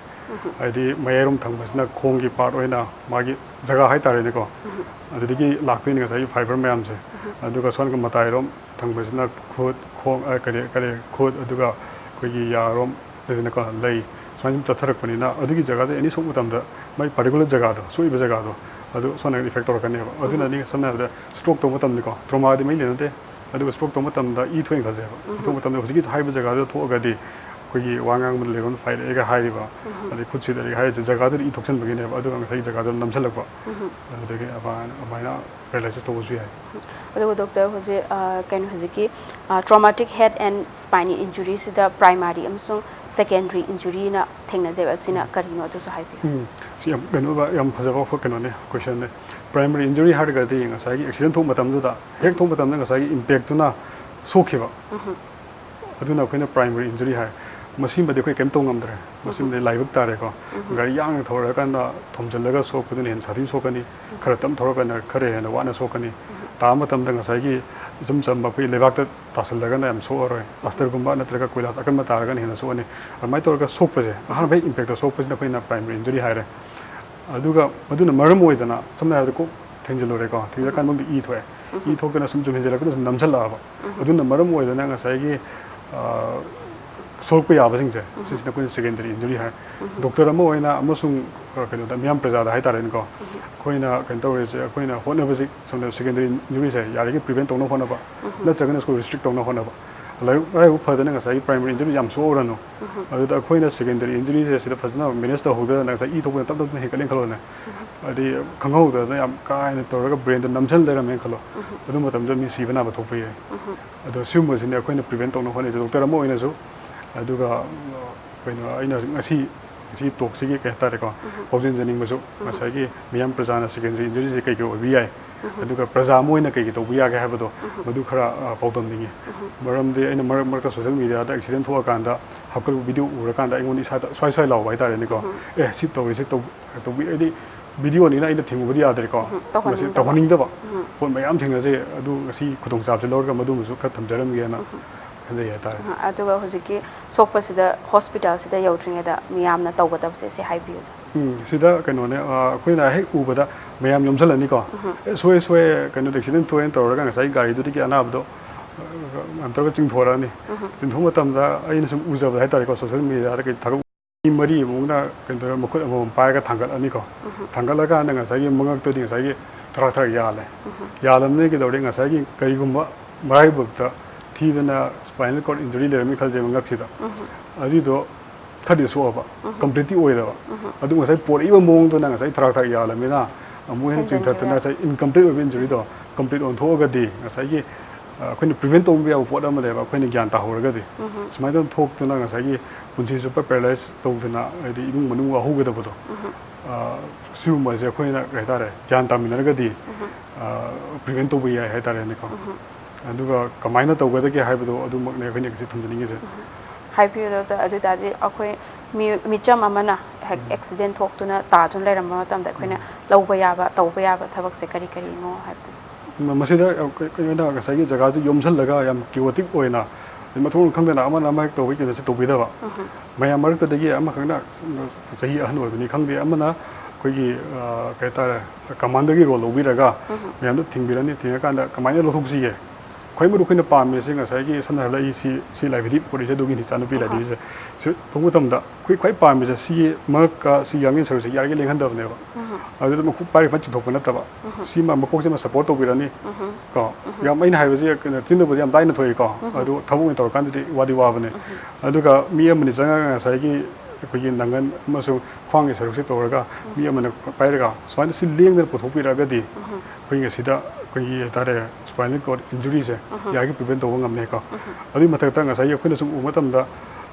ꯍꯥꯏꯗꯤ ꯃꯌꯥꯏꯔꯣꯝ ꯊꯪꯕꯁꯤꯅ ꯈꯣꯡꯒꯤ part ꯑꯣꯏꯅ ꯃꯥꯒꯤ ꯖꯒꯥ ꯍꯥꯏꯇꯥꯔꯦꯅꯦꯀꯣ꯫ ꯑꯗꯨꯗꯒꯤ ꯂꯥꯛꯇꯣꯏꯅꯤ ꯉꯁꯥꯏꯒꯤ fiber ꯃꯌꯥꯝꯁꯦ꯫ ꯑꯗꯨꯒ ꯁꯣꯝꯒꯤ ꯃꯇꯥꯏꯔꯣꯝ ꯊꯪꯕꯁꯤꯅ ꯈꯨꯠ, ꯈꯣꯡ, ꯑ, ꯀꯔꯤ, ꯀꯔꯤ, ꯈꯨꯠ, ꯑꯗꯨꯒ ꯑꯩꯈꯣꯏꯒꯤ ꯌꯥꯔꯣꯝ, ꯂꯩꯗꯅꯀꯣ, ꯂꯩ, ꯁꯨꯃꯥꯏꯅ ꯁꯨꯝ ꯆꯠꯊꯔꯛꯄꯅꯤꯅ ꯑꯗꯨꯒꯤ ꯖꯒꯥꯗ any ꯁꯣꯛꯄ ꯃꯇꯝꯗ ꯃꯥꯏ particular ꯖꯒꯥꯗꯣ, ꯁꯣꯛꯏꯕ ꯖꯒꯥꯗꯣ, ꯑꯗꯨ ꯁꯣꯝ ꯅꯥꯀꯟꯗ effect ꯇꯧꯔꯛꯀꯅꯦꯕ꯫ ꯑꯗꯨꯅꯅꯤ ꯁꯝꯅ ꯍꯥꯏꯔꯕꯗ stroke ꯇꯧꯕ ꯃꯇꯝꯗꯀꯣ, trauma ꯗꯤ ꯃꯩ ꯂꯩꯅꯗꯦ꯫ ꯑꯗꯨꯒ stroke ꯇꯧꯕ ꯃꯇꯝꯗ ꯏ ꯊꯣꯛꯑꯦꯅ ꯈꯜꯂꯁꯦꯕ꯫ ꯏ ꯊꯣꯛꯄ ꯃꯇꯝꯗ ꯍꯧꯖꯤꯛꯀꯤ ꯍꯥꯏꯕ ꯖꯒꯥꯗꯨꯗ ꯊꯣꯛꯑꯒꯗꯤ ꯑꯩꯈꯣꯏꯒꯤ ꯋꯥ ꯉꯥꯡꯕꯗ ꯂꯩꯔꯣꯟ ꯐꯥꯏꯔꯛꯑꯦꯒ ꯍꯥꯏꯔꯤꯕ, ꯑꯗꯩ ꯈꯨꯠꯁꯤꯗ ꯂꯩꯔꯦ ꯍꯥꯏꯔꯤꯁꯦ, ꯖꯒꯥꯗꯨꯗ ꯏ ꯊꯣꯛꯆꯟꯕꯒꯤꯅꯦꯕ꯫ ꯑꯗꯨꯒ ꯉꯁꯥꯏꯒꯤ ꯖꯒꯥꯗꯨꯗ ꯅꯝꯁꯤꯜꯂꯛꯄ꯫ ꯑꯗꯨꯗꯒꯤ ꯑꯗꯨꯃꯥꯏꯅ, ꯑꯗꯨꯃꯥꯏꯅ paralysis ꯇꯧꯕꯁꯨ ꯌꯥꯏ꯫ ꯑꯗꯨꯒ doctor, ꯍꯧꯖꯤꯛ, ꯑ, ꯀꯩꯅꯣ, ꯍꯧꯖꯤꯛꯀꯤ, ꯑ, traumatic head and spinal injury ꯁꯤꯗ primary ꯑꯃꯁꯨꯡ secondary injury ꯅ ꯊꯦꯡꯅꯖꯩꯕ, ꯑꯁꯤꯅ ꯀꯔꯤꯅꯣ ꯑꯗꯨꯁꯨ ꯍꯥꯏꯕꯤꯌꯨ꯫ ꯎꯝ, ꯁꯤ ꯌꯥꯝ ꯀꯩꯅꯣ, ꯌꯥꯝ ꯐꯖꯕ ꯀꯩꯅꯣꯅꯦ, question ꯅꯦ꯫ Primary injury ꯍꯥꯏꯔꯒꯗꯤ ꯉꯁꯥꯏꯒꯤ accident ꯊꯣꯛꯄ ꯃꯇꯝꯗꯨꯗ, ꯍꯦꯛ ꯊꯣꯛꯄ ꯃꯇꯝꯗ ꯉꯁꯥꯏꯒꯤ impact ꯇꯨꯅ ꯁꯣꯛꯈꯤꯕ꯫ ꯑꯗꯨꯅ ꯑꯩꯈꯣꯏꯅ primary injury ꯍꯥꯏ꯫ ꯃꯁꯤꯃꯗꯤ ꯑꯩꯈꯣꯏ ꯀꯩꯝ ꯇꯧ ꯉꯝꯗ꯭ꯔꯦ꯫ ꯃꯁꯤꯃꯗꯤ ꯂꯥꯏꯕꯛ ꯇꯥꯔꯦꯀꯣ꯫ ꯒꯥꯔꯤ ꯌꯥꯡꯅ ꯊꯧꯔꯀꯥꯟꯗ ꯊꯣꯝꯖꯤꯜꯂꯒ ꯁꯣꯛꯄꯗꯨꯅ ꯍꯦꯟꯅ ꯁꯥꯊꯤ ꯁꯣꯛꯀꯅꯤ꯫ ꯈꯔ ꯇꯞ ꯊꯧꯔꯀꯥꯟꯗ ꯈꯔ ꯍꯦꯟꯅ ꯋꯥꯅ ꯁꯣꯛꯀꯅꯤ꯫ ꯇꯥꯕ ꯃꯇꯝꯗ ꯉꯁꯥꯏꯒꯤ ꯏꯆꯝ ꯆꯝꯕ ꯑꯩꯈꯣꯏ ꯂꯩꯕꯥꯛꯇ ꯇꯥꯁꯜꯂꯒꯅ ꯌꯥꯝ ꯁꯣꯛꯑꯔꯣꯏ꯫ ꯄ꯭ꯂꯥꯁꯇꯔꯒꯨꯝꯕ ꯅꯠꯇ꯭ꯔꯒ ꯀꯣꯏꯂꯥꯁ ꯑꯀꯟꯕ ꯇꯥꯔꯒꯅ ꯍꯦꯟꯅ ꯁꯣꯛꯑꯅꯤ꯫ ꯑꯗꯨꯃꯥꯏꯅ ꯇꯧꯔꯒ ꯁꯣꯛꯄꯁꯦ, ꯑꯍꯥꯟꯕ ꯍꯦꯛ ꯏꯝꯄꯦꯛꯇ ꯁꯣꯛꯄꯁꯤꯅ ꯑꯩꯈꯣꯏꯅ ꯄ꯭ꯔꯥꯏꯃꯔꯤ ꯏꯟꯖꯨꯔꯤ ꯍꯥꯏꯔꯦ꯫ ꯑꯗꯨꯒ ꯃꯗꯨꯅ ꯃꯔꯝ ꯑꯣꯏꯗꯅ, ꯁꯝꯅ ꯍꯥꯏꯔꯕꯗ ꯀꯣꯛ ꯊꯦꯡꯖꯤꯜꯂꯨꯔꯦꯀꯣ, ꯊꯦꯡꯖꯤꯜꯂꯀꯥꯟꯗ ꯃꯅꯨꯡꯗ ꯏ ꯊꯣꯛꯑꯦ꯫ ꯏ ꯊꯣꯛꯇꯅ ꯁꯨꯝ ꯁꯨꯝ ꯍꯦꯟꯖꯜꯂꯛꯄꯗ ꯁꯨꯝ ꯅꯝꯁꯤꯜꯂꯛꯑꯕ꯫ ꯑꯗꯨꯅ ꯃꯔꯝ ꯑꯣꯏꯗꯅ ꯉꯁꯥꯏꯒꯤ, ꯑ, ꯁꯣꯛꯄ ꯌꯥꯕꯁꯤꯡꯁꯦ, ꯁꯤꯁꯤꯅ ꯑꯩꯈꯣꯏꯅ ꯁꯦꯀꯦꯟꯗꯔꯤ ꯏꯟꯖꯨꯔꯤ ꯍꯥꯏ꯫ ꯗꯣꯛꯇꯔ ꯑꯃ ꯑꯣꯏꯅ ꯑꯃꯁꯨꯡ, ꯑ, ꯀꯩꯅꯣꯗ, ꯃꯤꯌꯥꯝ ꯄ꯭ꯔꯖꯥꯗ ꯍꯥꯏꯇꯥꯔꯦꯅꯦꯀꯣ, ꯑꯩꯈꯣꯏꯅ ꯀꯩꯅꯣ ꯇꯧꯔꯤꯁꯦ, ꯑꯩꯈꯣꯏꯅ ꯍꯣꯠꯅꯕꯁꯤ, ꯁꯝꯅ ꯁꯦꯀꯦꯟꯗꯔꯤ ꯏꯟꯖꯨꯔꯤꯁꯦ ꯌꯥꯔꯤꯈꯩ ꯄ꯭ꯔꯤꯚꯦꯟ ꯇꯧꯅꯕ ꯍꯣꯠꯅꯕ, ꯅꯠꯇ꯭ꯔꯒꯅ ꯁ꯭ꯀꯨꯜ ꯔꯤꯁꯇ꯭ꯔꯤꯛ ꯇꯧꯅꯕ ꯍꯣꯠꯅꯕ꯫ ꯂꯥꯏꯕꯛ ꯃꯔꯥꯏꯕꯛ ꯐꯗꯅ ꯉꯁꯥꯏꯒꯤ ꯄ꯭ꯔꯥꯏꯃꯔꯤ ꯏꯟꯖꯨꯔꯤ ꯌꯥꯝ ꯁꯣꯛꯎꯔꯅꯨ꯫ ꯑꯗꯨꯗ ꯑꯩꯈꯣꯏꯅ ꯁꯦꯀꯦꯟꯗꯔꯤ ꯏꯟꯖꯨꯔꯤꯁꯦ ꯁꯤꯗ ꯐꯖꯅ ꯃꯦꯅꯦꯖ ꯇꯧꯍꯧꯗꯗꯅ ꯉꯁꯥꯏ ꯏ ꯊꯣꯛꯄꯅ ꯇꯞ ꯇꯞꯅ ꯍꯦꯟꯒꯠꯂꯦꯅ ꯈꯜꯂꯣꯅꯦ꯫ ꯍꯥꯏꯗꯤ ꯈꯪꯍꯧꯗꯗꯅ ꯌꯥꯝ ꯀꯥ ꯍꯦꯟꯅ ꯇꯧꯔꯒ ꯕ꯭ꯔꯦꯟꯗ ꯅꯝꯁꯤꯜ ꯂꯩꯔꯝꯃꯦꯅ ꯈꯜꯂꯣ꯫ ꯑꯗꯨ ꯃꯇꯝꯗ ꯃꯤ ꯁꯤꯕ ꯅꯥꯕ ꯊꯣꯛꯄ ꯌꯥꯏ꯫ ꯑꯗꯣ ꯁꯤꯒꯨꯝꯕꯁꯤꯅꯤ ꯑꯩꯈꯣꯏꯅ ꯄ꯭ꯔꯤꯚꯦꯟ ꯇꯧꯅꯕ ꯍꯣꯠꯅꯔꯤꯁꯦ, ꯗꯣꯛꯇꯔ ꯑꯃ ꯑꯣꯏꯅꯁꯨ꯫ ꯑꯗꯨꯒ, ꯑ, ꯀꯩꯅꯣ, ꯑꯩꯅ ꯉꯁꯤ, ꯉꯁꯤ ꯇꯣꯛꯁꯤꯒꯤ ꯀꯩ ꯍꯥꯏꯇꯥꯔꯦꯀꯣ, ꯄꯥꯎꯖꯦꯟꯖꯅꯤꯡꯕꯁꯨ ꯉꯁꯥꯏꯒꯤ ꯃꯤꯌꯥꯝ ꯄ꯭ꯔꯖꯥꯅ ꯁꯦꯀꯦꯟꯗꯔꯤ ꯏꯟꯖꯨꯔꯤꯁꯦ ꯀꯩ ꯀꯩ ꯑꯣꯏꯕ ꯌꯥꯏ, ꯑꯗꯨꯒ ꯄ꯭ꯔꯖꯥ ꯑꯃ ꯑꯣꯏꯅ ꯀꯩ ꯀꯩ ꯇꯧꯕ ꯌꯥꯒꯦ ꯍꯥꯏꯕꯗꯣ, ꯃꯗꯨ ꯈꯔ, ꯑ, ꯄꯥꯎꯗꯝꯅꯤꯡꯉꯤ꯫ ꯃꯔꯝꯗꯤ ꯑꯩꯅ ꯃꯔꯛ ꯃꯔꯛꯇ ꯁꯣꯁꯦꯜ ꯃꯦꯗꯤꯌꯥꯗ ꯑꯦꯛꯁꯤꯗꯦꯟ ꯊꯣꯛꯑꯀꯥꯟꯗ ꯍꯥꯞꯀꯠꯂꯛꯄ ꯚꯤꯗꯤꯑꯣ ꯎꯔꯀꯥꯟꯗ ꯑꯩꯉꯣꯟꯗ ꯏꯁꯥꯗ ꯁ꯭ꯋꯥꯏ ꯁ꯭ꯋꯥꯏ ꯂꯥꯎꯕ ꯍꯥꯏꯇꯥꯔꯦꯅꯦꯀꯣ꯫ ꯑꯦ, ꯁꯤ ꯇꯧꯔꯤ, ꯁꯤ ꯇꯧ-, ꯇꯧꯕꯤ-, ꯍꯥꯏꯗꯤ ꯚꯤꯗꯤꯑꯣꯅꯤꯅ ꯑꯩꯅ ꯊꯤꯡꯉꯨꯕꯗꯤ ꯌꯥꯗ꯭ꯔꯦꯀꯣ꯫ ꯎꯝ, ꯇꯧꯍꯟꯅꯤꯡꯗꯕ꯫ ꯃꯁꯤ ꯇꯧꯍꯟꯅꯤꯡꯗꯕ ꯄꯣꯠ ꯃꯌꯥꯝ ꯊꯦꯡꯅꯖꯩ꯫ ꯑꯗꯨ ꯉꯁꯤ ꯈꯨꯗꯣꯡꯆꯥꯕꯁꯦ ꯂꯧꯔꯒ ꯃꯗꯨꯃꯁꯨ ꯈꯔ ꯊꯝꯖꯔꯝꯒꯦꯅ ꯈꯟꯖꯩ ꯍꯥꯏꯇꯥꯔꯦ꯫ ꯎꯝ, ꯑꯗꯨꯒ ꯍꯧꯖꯤꯛꯀꯤ ꯁꯣꯛꯄꯁꯤꯗ ꯍꯣꯁꯄꯤꯇꯥꯜꯁꯤꯗ ꯌꯧꯗ꯭ꯔꯤꯉꯩꯗ ꯃꯤꯌꯥꯝꯅ ꯇꯧꯒꯗꯕꯁꯦ ꯁꯤ ꯍꯥꯏꯕꯤꯌꯨ꯫ ꯎꯝ, ꯁꯤꯗ ꯀꯩꯅꯣꯅꯦ, ꯑ, ꯑꯩꯈꯣꯏꯅ ꯍꯦꯛ ꯎꯕꯗ ꯃꯌꯥꯝ ꯌꯣꯝꯁꯤꯜꯂꯅꯤꯀꯣ꯫ ꯑꯦ, ꯁꯣꯏ, ꯁꯣꯏ, ꯀꯩꯅꯣ, ꯑꯦꯛꯁꯤꯗꯦꯟ ꯊꯣꯛꯑꯦꯅ ꯇꯧꯔꯒ ꯉꯁꯥꯏꯒꯤ ꯒꯥꯔꯤꯗꯨꯗꯒꯤ ꯑꯅꯥꯕꯗꯣ, ꯑ, ꯌꯥꯝ ꯇꯧꯔꯒ ꯆꯤꯡꯊꯣꯔꯛꯑꯅꯤ꯫ ꯆꯤꯡꯊꯣꯛꯄ ꯃꯇꯝꯗ ꯑꯩꯅ ꯁꯨꯝ ꯎꯖꯕꯗ ꯍꯥꯏꯇꯥꯔꯦꯀꯣ, ꯁꯣꯁꯦꯜ ꯃꯦꯗꯤꯌꯥꯗ ꯀꯩ ꯊꯥꯒꯠ ꯃꯤ ꯃꯔꯤ ꯑꯃꯨꯛꯅ ꯀꯩꯅꯣ ꯇꯧꯔꯒ ꯃꯈꯨꯠ ꯑꯃꯃꯝ ꯄꯥꯏꯔꯒ ꯊꯥꯡꯒꯠꯂꯅꯤꯀꯣ꯫ ꯊꯥꯡꯒꯠꯂꯀꯥꯟꯗ ꯉꯁꯥꯏꯒꯤ ꯃꯉꯛꯇꯨꯗꯤ ꯉꯁꯥꯏꯒꯤ ꯊꯔꯥꯛ ꯊꯔꯥꯛ ꯌꯥꯜꯂꯦ꯫ ꯌꯥꯜꯂꯕꯅꯤꯅ ꯀꯩꯗꯧꯔꯦ? ꯉꯁꯥꯏꯒꯤ ꯀꯔꯤꯒꯨꯝꯕ ꯃꯔꯥꯏꯕꯛꯇ ꯊꯤꯗꯅ spinal cord injury ꯂꯩꯔꯝꯃꯦ ꯈꯜꯁꯦ ꯃꯉꯛꯁꯤꯗ꯫ ꯑꯗꯨꯏꯗꯣ ꯈꯔꯗꯤ ꯁꯣꯛꯑꯕ, completeꯇꯤ ꯑꯣꯏꯗꯕ꯫ ꯑꯗꯨ ꯉꯁꯥꯏ ꯄꯣꯔꯛꯏꯕ ꯃꯑꯣꯡꯗꯨꯅ ꯉꯁꯥꯏ ꯊꯔꯥꯛ ꯊꯔꯥꯛ ꯌꯥꯜꯂꯕꯅꯤꯅ ꯑꯃꯨꯛ ꯍꯦꯟꯅ ꯆꯤꯡꯊꯠꯇꯅ ꯍꯦꯟꯖꯤꯟꯈꯤꯕ꯫ ꯉꯁꯥꯏ incomplete ꯑꯣꯏꯕ injuryꯗꯣ complete ꯑꯣꯟꯊꯣꯛꯑꯒꯗꯤ ꯉꯁꯥꯏꯒꯤ, ꯑ, ꯑꯩꯈꯣꯏꯅ prevent ꯇꯧꯕ ꯌꯥꯕ ꯄꯣꯠ ꯑꯃꯅꯦꯕ, ꯑꯩꯈꯣꯏꯅ ꯒ꯭ꯌꯥꯟ ꯇꯥꯍꯧꯔꯒꯗꯤ꯫ ꯁꯨꯃꯥꯏꯅ ꯇꯧꯗꯅ ꯊꯣꯛꯇꯅ ꯉꯁꯥꯏꯒꯤ ꯄꯨꯟꯁꯤ ꯆꯨꯞꯄ paralyse ꯇꯧꯗꯅ, ꯍꯥꯏꯗꯤ ꯏꯃꯨꯡ ꯃꯅꯨꯡ ꯋꯥꯍꯧꯒꯗꯕꯗꯣ, ꯑ, ꯁꯤꯒꯨꯝꯕꯁꯦ ꯑꯩꯈꯣꯏꯅ ꯀꯩ ꯍꯥꯏꯇꯥꯔꯦ, ꯒ꯭ꯌꯥꯟ ꯇꯥꯃꯤꯟꯅꯔꯒꯗꯤ, ꯑ, prevent ꯇꯧꯕ ꯌꯥꯏ ꯍꯥꯏꯇꯥꯔꯦꯅꯦꯀꯣ꯫ ꯑꯗꯨꯒ ꯀꯃꯥꯏꯅ ꯇꯧꯒꯗꯒꯦ ꯍꯥꯏꯕꯗꯣ ꯑꯗꯨꯃꯛꯅꯦ ꯑꯩꯈꯣꯏꯅ ꯉꯁꯤ ꯊꯝꯖꯅꯤꯡꯉꯤꯁꯦ꯫ ꯍꯥꯏꯕꯤꯌꯨ ꯗꯣꯛꯇꯔ, ꯑꯗꯨ ꯑꯣꯏꯇꯥꯔꯗꯤ ꯑꯩꯈꯣꯏ ꯃꯤ ꯃꯤꯆꯝ ꯑꯃꯅ ꯍꯦꯛ ꯑꯦꯛꯁꯤꯗꯦꯟ ꯊꯣꯛꯇꯨꯅ ꯇꯥꯗꯨꯅ ꯂꯩꯔꯝꯕ ꯃꯇꯝꯗ ꯑꯩꯈꯣꯏꯅ ꯂꯧꯕ ꯌꯥꯕ, ꯇꯧꯕ ꯌꯥꯕ ꯊꯕꯛꯁꯦ ꯀꯔꯤ ꯀꯔꯤꯅꯣ ꯍꯥꯏꯕꯗꯨꯁꯨ꯫ ꯃ- ꯃꯁꯤꯗ ꯀꯩꯅꯣ ꯑꯣꯏꯅ ꯉꯁꯥꯏꯒꯤ ꯖꯒꯥꯗꯨ ꯌꯣꯝꯁꯤꯜꯂꯒ ꯌꯥꯝ ꯀꯤꯌꯣꯇꯤꯛ ꯑꯣꯏꯅ ꯃꯊꯣꯡ ꯈꯪꯗꯅ ꯑꯃꯅ ꯑꯃ ꯍꯦꯛ ꯇꯧꯕꯒꯤ ꯀꯩꯅꯣꯁꯦ ꯇꯧꯕꯤꯗꯕ꯫ ꯃꯌꯥꯝ ꯃꯔꯛꯇꯗꯒꯤ ꯑꯃꯈꯛꯅ ꯆꯍꯤ ꯑꯍꯟ ꯑꯣꯏꯕꯅꯤ ꯈꯪꯗꯦ, ꯑꯃꯅ ꯑꯩꯈꯣꯏꯒꯤ ꯀꯩ ꯍꯥꯏꯇꯥꯔꯦ, ꯀꯃꯥꯟꯗꯔꯒꯤ ꯔꯣꯜ ꯂꯧꯕꯤꯔꯒ ꯃꯌꯥꯝꯗꯣ ꯊꯤꯡꯕꯤꯔꯅꯤ꯫ ꯊꯤꯡꯉꯀꯥꯟꯗ ꯀꯃꯥꯏꯅ ꯂꯧꯊꯣꯛꯁꯤꯒꯦ? ꯈ꯭ꯋꯥꯏ ꯃꯔꯨ ꯑꯩꯈꯣꯏꯅ ꯄꯥꯝꯃꯤꯁꯦ ꯉꯁꯥꯏꯒꯤ ꯁꯝꯅ ꯍꯥꯏꯔꯕꯗ ꯑꯩ ꯁꯤ ꯁꯤ ꯂꯥꯏꯕ꯭ꯔꯦꯔꯤ ꯄꯨꯔꯛꯏꯁꯦ ꯑꯗꯨꯒꯤꯅꯤ, ꯏꯆꯥꯅꯨꯄꯤ ꯂꯥꯏꯕ꯭ꯔꯦꯔꯤꯁꯦ꯫ ꯁꯤ ꯇꯧꯕ ꯃꯇꯝꯗ ꯑꯩꯈꯣꯏ ꯈ꯭ꯋꯥꯏ ꯄꯥꯝꯃꯤꯁꯦ ꯁꯤꯒꯤ ꯃꯉꯛꯀ ꯁꯤ ꯌꯥꯡꯂꯦꯟ ꯁꯔꯨꯁꯦ ꯌꯥꯔꯤꯒꯩ ꯂꯦꯡꯍꯟꯗꯕꯅꯦꯕ꯫ ꯑꯗꯨꯗ ꯃꯈꯨꯠ ꯄꯥꯏꯔꯒ ꯐꯖꯅ ꯆꯤꯡꯊꯣꯛꯄ ꯅꯠꯇꯕ, ꯁꯤꯃ ꯃꯀꯣꯛꯁꯤꯃ ꯁꯞꯄꯣꯔꯠ ꯇꯧꯕꯤꯔꯅꯤ ꯀꯣ꯫ ꯌꯥꯝ, ꯑꯩꯅ ꯍꯥꯏꯕꯁꯦ ꯀꯩꯅꯣ, ꯆꯤꯟꯗꯕꯨꯗꯤ ꯌꯥꯝ ꯂꯥꯏꯅ ꯊꯣꯛꯏꯀꯣ, ꯑꯗꯨ ꯊꯕꯛ ꯑꯣꯏꯅ ꯇꯧꯔꯀꯥꯟꯗꯗꯤ ꯋꯥꯗꯤ ꯋꯥꯕꯅꯦ꯫ ꯑꯗꯨꯒ ꯃꯤ ꯑꯃꯅꯤ ꯆꯪꯉꯒ ꯉꯁꯥꯏꯒꯤ ꯑꯩꯈꯣꯏꯒꯤ ꯅꯪꯒꯟ ꯑꯃꯁꯨꯡ ꯈ꯭ꯋꯥꯡꯒꯤ ꯁꯔꯨꯛꯁꯦ ꯇꯧꯔꯒ ꯃꯤ ꯑꯃꯅ ꯄꯥꯏꯔꯒ ꯁꯨꯃꯥꯏꯅ ꯁꯤ ꯂꯦꯡꯗꯅ ꯄꯨꯊꯣꯛꯄꯤꯔꯛꯑꯒꯗꯤ ꯑꯩꯈꯣꯏ ꯉꯁꯤꯗ ꯑꯩꯈꯣꯏꯒꯤ ꯍꯥꯏꯇꯥꯔꯦ, ꯁ꯭ꯄꯥꯏꯅꯦꯜ ꯀꯣꯔꯗ ꯏꯟꯖꯨꯔꯤꯁꯦ ꯌꯥꯔꯤꯒꯩ ꯄ꯭ꯔꯤꯚꯦꯟ ꯇꯧꯕ ꯉꯝꯅꯤꯀꯣ꯫ ꯑꯗꯨꯒꯤ ꯃꯊꯛꯇ ꯉꯁꯥꯏꯒꯤ ꯑꯩꯈꯣꯏꯅ ꯁꯨꯝ ꯎꯕ ꯃꯇꯝꯗ,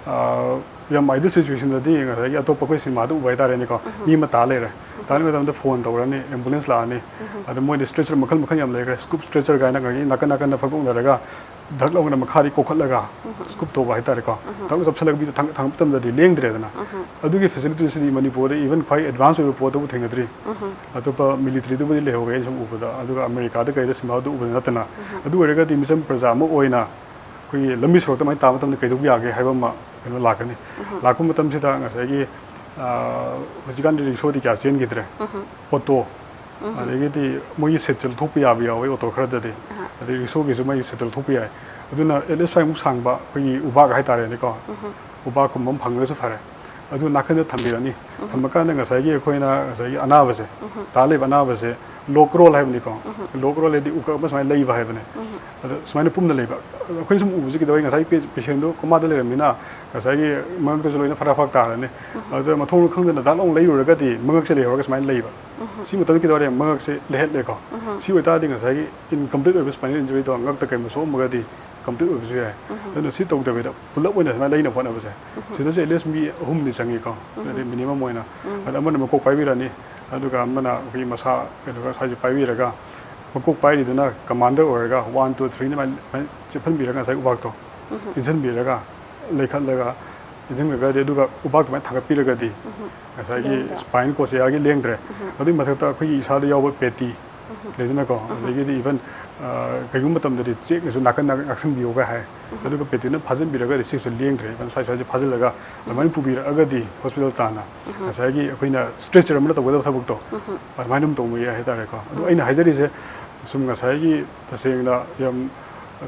ꯑꯥ, ꯌꯥꯝ ꯑꯥꯏꯗꯜ ꯁꯤꯆꯨꯋꯦꯁꯟꯗꯗꯤ ꯉꯁꯥꯏꯒꯤ ꯑꯇꯣꯞꯄ ꯑꯩꯈꯣꯏ ꯁꯤꯅꯦꯃꯥꯗ ꯎꯕ ꯍꯥꯏꯇꯥꯔꯦꯅꯦꯀꯣ, ꯃꯤ ꯑꯃ ꯇꯥ ꯂꯩꯔꯦ꯫ ꯇꯥꯔꯤ ꯃꯇꯝꯗ ꯐꯣꯟ ꯇꯧꯔꯅꯤ, ꯑꯦꯝꯕꯨꯂꯦꯟꯁ ꯂꯥꯛꯑꯅꯤ꯫ ꯑꯗ ꯃꯣꯏꯗꯤ ꯁ꯭ꯇ꯭ꯔꯦꯆꯔ ꯃꯈꯜ ꯃꯈꯜ ꯌꯥꯝ ꯂꯩꯈ꯭ꯔꯦ, ꯁ꯭ꯀꯨꯞ ꯁ꯭ꯇ꯭ꯔꯦꯆꯔ ꯀꯥꯏꯅ ꯉꯁꯥꯏꯒꯤ ꯅꯥꯀꯟ ꯅꯥꯀꯟꯗ ꯐꯛ ꯇꯧꯅꯔꯒ ꯙꯛ ꯂꯥꯎꯅ ꯃꯈꯥꯗꯤ ꯀꯣꯛꯈꯠꯂꯒ ꯁ꯭ꯀꯨꯞ ꯇꯧꯕ ꯍꯥꯏꯇꯥꯔꯦꯀꯣ꯫ ꯙꯛ ꯆꯞꯁꯤꯜꯂꯒ ꯃꯤꯗꯣ ꯊꯥꯡ-, ꯊꯥꯡꯒꯠꯄ ꯃꯇꯝꯗꯗꯤ ꯂꯦꯡꯗ꯭ꯔꯦꯗꯅ꯫ ꯑꯗꯨꯒꯤ ꯐꯦꯁꯤꯂꯤꯇꯤꯁꯤꯗꯤ ꯃꯅꯤꯄꯨꯔꯗ ꯏꯚꯟ ꯈ꯭ꯋꯥꯏ ꯑꯦꯗꯚꯥꯟꯁ ꯑꯣꯏꯕ ꯄꯣꯠꯇꯕꯨ ꯊꯦꯡꯅꯗ꯭ꯔꯤ꯫ ꯑꯇꯣꯞꯄ ꯃꯤꯂꯤꯇꯔꯤꯗꯕꯨꯗꯤ ꯂꯩꯍꯧꯋꯦ ꯑꯩꯅ ꯁꯨꯝ ꯎꯕꯗ, ꯑꯗꯨꯒ ꯑꯃꯦꯔꯤꯀꯥꯗ ꯀꯩꯗ ꯁꯤꯅꯦꯃꯥꯗ ꯎꯕꯗ ꯅꯠꯇꯅ꯫ ꯑꯗꯨ ꯑꯣꯏꯔꯒꯗꯤ ꯃꯤꯆꯝ ꯄ꯭ꯔꯖꯥ ꯑꯃ ꯑꯣꯏꯅ ꯑꯩꯈꯣꯏꯒꯤ ꯂꯝꯕꯤ ꯁꯣꯔꯣꯛꯇ ꯑꯗꯨꯃꯥꯏꯅ ꯇꯥꯕ ꯃꯇꯝꯗ ꯀꯩꯗꯧꯕ ꯌꯥꯒꯦ ꯍꯥꯏꯕ ꯑꯃ ꯀꯩꯅꯣ ꯂꯥꯛꯀꯅꯤ꯫ ꯂꯥꯛꯄ ꯃꯇꯝꯁꯤꯗ ꯉꯁꯥꯏꯒꯤ, ꯑꯥ, ꯍꯧꯖꯤꯛꯀꯥꯟꯗꯤ ꯔꯤꯛꯁꯣꯗꯤ ꯀꯌꯥ ꯆꯦꯟꯈꯤꯗ꯭ꯔꯦ꯫ ꯑꯣꯇꯣ, ꯑꯗꯒꯤꯗꯤ ꯃꯣꯏꯒꯤ ꯁꯤꯠꯁꯦ ꯂꯧꯊꯣꯛꯄ ꯌꯥꯕ ꯌꯥꯎꯋꯦ ꯑꯣꯇꯣ ꯈꯔꯗꯗꯤ꯫ ꯑꯗꯩ ꯔꯤꯛꯁꯣꯒꯤꯁꯨ ꯃꯣꯏꯒꯤ ꯁꯤꯠꯇꯣ ꯂꯧꯊꯣꯛꯄ ꯌꯥꯏ꯫ ꯑꯗꯨꯅ ꯑꯦꯠꯂꯤꯁ ꯁ꯭ꯋꯥꯏꯃꯨꯛ ꯁꯥꯡꯕ ꯑꯩꯈꯣꯏꯒꯤ ꯎꯕꯥꯛ ꯍꯥꯏꯇꯥꯔꯦꯅꯦꯀꯣ, ꯎꯕꯥꯛꯀꯨꯝꯕ ꯑꯃ ꯐꯪꯉꯒꯁꯨ ꯐꯔꯦ꯫ ꯑꯗꯨ ꯅꯥꯀꯟꯗ ꯊꯝꯕꯤꯔꯅꯤ꯫ ꯊꯝꯃꯀꯥꯟꯗ ꯉꯁꯥꯏꯒꯤ ꯑꯩꯈꯣꯏꯅ ꯉꯁꯥꯏꯒꯤ ꯑꯅꯥꯕꯁꯦ, ꯇꯥ ꯂꯩꯕ ꯑꯅꯥꯕꯁꯦ ꯂꯣꯛ ꯔꯣꯜ ꯍꯥꯏꯕꯅꯤꯀꯣ꯫ ꯂꯣꯛ ꯔꯣꯜ ꯍꯥꯏꯗꯤ ꯎꯀꯛ ꯑꯃ ꯁꯨꯃꯥꯏꯅ ꯂꯩꯕ ꯍꯥꯏꯕꯅꯦ꯫ ꯑꯗ ꯁꯨꯃꯥꯏꯅ ꯄꯨꯝꯅ ꯂꯩꯕ꯫ ꯑꯩꯈꯣꯏꯅ ꯁꯨꯝ ꯎꯕꯁꯤ ꯀꯩꯗꯧꯋꯦ, ꯉꯁꯥꯏ ꯄꯦ-, ꯄꯦꯁꯦꯟꯗꯣ ꯀꯣꯃꯥꯗ ꯂꯩꯔꯝꯃꯤꯅ ꯉꯁꯥꯏꯒꯤ ꯃꯉꯛꯇꯁꯨ ꯂꯣꯏꯅ ꯐꯔꯛ ꯐꯔꯛ ꯇꯥꯔꯅꯤ꯫ ꯑꯗꯨꯗ ꯃꯊꯣꯡ ꯈꯪꯗꯅ ꯗꯥꯛ ꯂꯥꯎꯅ ꯂꯩꯔꯨꯔꯒꯗꯤ ꯃꯉꯛꯁꯦ ꯂꯩꯍꯧꯔꯒ ꯁꯨꯃꯥꯏꯅ ꯂꯩꯕ꯫ ꯁꯤ ꯃꯇꯝꯗ ꯀꯩꯗꯧꯔꯦ? ꯃꯉꯛꯁꯦ ꯂꯩꯍꯠꯂꯦꯀꯣ꯫ ꯁꯤ ꯑꯣꯏꯇꯥꯔꯗꯤ ꯉꯁꯥꯏꯒꯤ ꯏꯟꯀꯝꯄ꯭ꯂꯤꯠ ꯑꯣꯏꯕ ꯁ꯭ꯄꯥꯏꯅꯦꯜ ꯏꯟꯖꯨꯔꯤꯗꯣ ꯉꯛꯇ ꯀꯩꯅꯣ ꯁꯣꯛꯑꯝꯃꯒꯗꯤ ꯀꯝꯄ꯭ꯂꯤꯠ ꯑꯣꯏꯕꯁꯨ ꯌꯥꯏ꯫ ꯑꯗꯨꯅ ꯁꯤ ꯇꯧꯗꯕꯤꯗ ꯄꯨꯂꯞ ꯑꯣꯏꯅ ꯁꯨꯃꯥꯏꯅ ꯂꯩꯅꯕ ꯍꯣꯠꯅꯕꯁꯦ, ꯁꯤꯗꯁꯨ ꯑꯦꯠꯂꯤꯁ ꯃꯤ ꯑꯍꯨꯝꯗꯤ ꯆꯪꯉꯤꯀꯣ꯫ ꯍꯥꯏꯗꯤ ꯃꯤꯅꯤꯃꯝ ꯑꯣꯏꯅ꯫ ꯑꯗ ꯑꯃꯅ ꯃꯀꯣꯛ ꯄꯥꯏꯕꯤꯔꯅꯤ, ꯑꯗꯨꯒ ꯑꯃꯅ ꯑꯩꯈꯣꯏꯒꯤ ꯃꯁꯥ ꯀꯩꯅꯣꯒ ꯁ꯭ꯋꯥꯏꯁꯦ ꯄꯥꯏꯕꯤꯔꯒ, ꯃꯀꯣꯛ ꯄꯥꯏꯔꯤꯗꯨꯅ ꯀꯃꯥꯟꯗꯔ ꯑꯣꯏꯔꯒ ꯋꯥꯟ, ꯇꯨ, ꯊ꯭ꯔꯤꯅ ꯑꯗꯨꯃꯥꯏꯅ, ꯑꯗꯨꯃꯥꯏꯅ ꯆꯦꯞꯍꯟꯕꯤꯔꯒ ꯉꯁꯥꯏ ꯎꯕꯥꯛꯇꯣ ꯏꯟꯁꯤꯟꯕꯤꯔꯒ ꯂꯩꯈꯠꯂꯒ ꯏꯟꯁꯤꯟꯈ꯭ꯔꯒꯗꯤ, ꯑꯗꯨꯒ ꯎꯕꯥꯛ ꯑꯗꯨꯃꯥꯏꯅ ꯊꯥꯡꯒꯠꯄꯤꯔꯒꯗꯤ ꯉꯁꯥꯏꯒꯤ ꯂꯦꯡꯗ꯭ꯔꯦ꯫ Spine ꯀꯣꯁꯤꯌꯥꯒꯤ ꯂꯦꯡꯗ꯭ꯔꯦ꯫ ꯑꯗꯨꯒꯤ ꯃꯊꯛꯇ ꯑꯩꯈꯣꯏꯒꯤ ꯏꯁꯥꯗ ꯌꯥꯎꯕ ꯄꯦꯇꯤ ꯂꯩꯗꯅꯀꯣ, ꯑꯗꯒꯤꯗꯤ even ꯀꯩꯒꯨꯝꯕ ꯃꯇꯝꯗꯗꯤ ꯆꯦꯛꯅꯁꯨ ꯅꯥꯀꯟ ꯅꯥꯀꯟ ꯉꯥꯛꯁꯟꯕꯤꯌꯣꯒ ꯍꯥꯏ꯫ ꯑꯗꯨꯒ ꯄꯦꯇꯤꯅ ꯐꯥꯖꯤꯟꯕꯤꯔꯒꯗꯤ ꯁꯤꯁꯨ ꯂꯦꯡꯗ꯭ꯔꯦ, even ꯁ꯭ꯋꯥꯏ ꯁ꯭ꯋꯥꯏꯁꯦ ꯐꯥꯖꯤꯜꯂꯒ ꯑꯗꯨꯃꯥꯏꯅ ꯄꯨꯕꯤꯔꯛꯑꯒꯗꯤ ꯍꯣꯁꯄꯤꯇꯥꯜ ꯇꯥꯟꯅ ꯉꯁꯥꯏꯒꯤ ꯑꯩꯈꯣꯏꯅ stretcher ꯑꯃꯅ ꯇꯧꯒꯗꯕ ꯊꯕꯛꯇꯣ ꯑꯗꯨꯃꯥꯏꯅ ꯑꯗꯨꯝ ꯇꯧꯕ ꯌꯥꯏ ꯍꯥꯏꯇꯥꯔꯦꯀꯣ꯫ ꯑꯗꯣ ꯑꯩꯅ ꯍꯥꯏꯖꯔꯤꯁꯦ ꯁꯨꯝ ꯉꯁꯥꯏꯒꯤ ꯇꯁꯦꯡꯅ ꯌꯥꯝ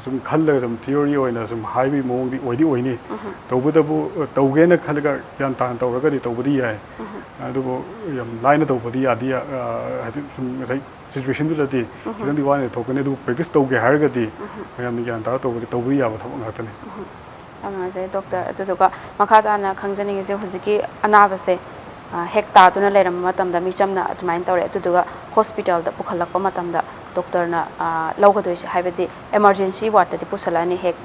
ꯁꯨꯝ ꯈꯜꯂꯒ ꯁꯨꯝ theory ꯑꯣꯏꯅ ꯁꯨꯝ ꯍꯥꯏꯕꯒꯤ ꯃꯑꯣꯡꯗꯤ ꯑꯣꯏꯗꯤ ꯑꯣꯏꯅꯤ꯫ ꯇꯧꯕꯇꯕꯨ ꯇꯧꯒꯦꯅ ꯈꯜꯂꯒ ꯒ꯭ꯌꯥꯟ ꯇꯥꯅ ꯇꯧꯔꯒꯗꯤ ꯇꯧꯕꯗꯤ ꯌꯥꯏ꯫ ꯑꯗꯨꯕꯨ ꯌꯥꯝ ꯂꯥꯏꯅ ꯇꯧꯕꯗꯤ ꯌꯥꯗꯤ ꯌꯥ-, ꯑ, ꯍꯥꯏꯗꯤ ꯁꯨꯝ ꯉꯁꯥꯏ situationꯗꯨꯗꯗꯤ ꯈꯤꯇꯪꯗꯤ ꯋꯥꯅ ꯊꯣꯛꯀꯅꯤ꯫ ꯑꯗꯨꯕꯨ practice ꯇꯧꯒꯦ ꯍꯥꯏꯔꯒꯗꯤ ꯃꯌꯥꯝꯅ ꯒ꯭ꯌꯥꯟ ꯇꯥꯔ ꯇꯧꯕꯗꯤ, ꯇꯧꯕꯗꯤ ꯌꯥꯕ ꯊꯕꯛ ꯉꯥꯛꯇꯅꯤ꯫ ꯌꯥꯝ ꯅꯨꯡꯉꯥꯏꯖꯔꯦ ꯗꯣꯛꯇꯔ꯫ ꯑꯗꯨꯗꯨꯒ ꯃꯈꯥ ꯇꯥꯅ ꯈꯪꯖꯅꯤꯡꯉꯤꯁꯦ, ꯍꯧꯖꯤꯛꯀꯤ ꯑꯅꯥꯕꯁꯦ, ꯑ, ꯍꯦꯛ ꯇꯥꯗꯨꯅ ꯂꯩꯔꯝꯕ ꯃꯇꯝꯗ ꯃꯤꯆꯝꯅ ꯑꯗꯨꯃꯥꯏꯅ ꯇꯧꯔꯦ, ꯑꯗꯨꯗꯨꯒ ꯍꯣꯁꯄꯤꯇꯥꯜꯗ ꯄꯨꯈꯠꯂꯛꯄ ꯃꯇꯝꯗ ꯗꯣꯛꯇꯔꯅ, ꯑ, ꯂꯧꯒꯗꯣꯏꯁꯦ, ꯍꯥꯏꯕꯗꯤ emergency wardꯇꯗꯤ ꯄꯨꯁꯜꯂꯛꯑꯅꯤ, ꯍꯦꯛ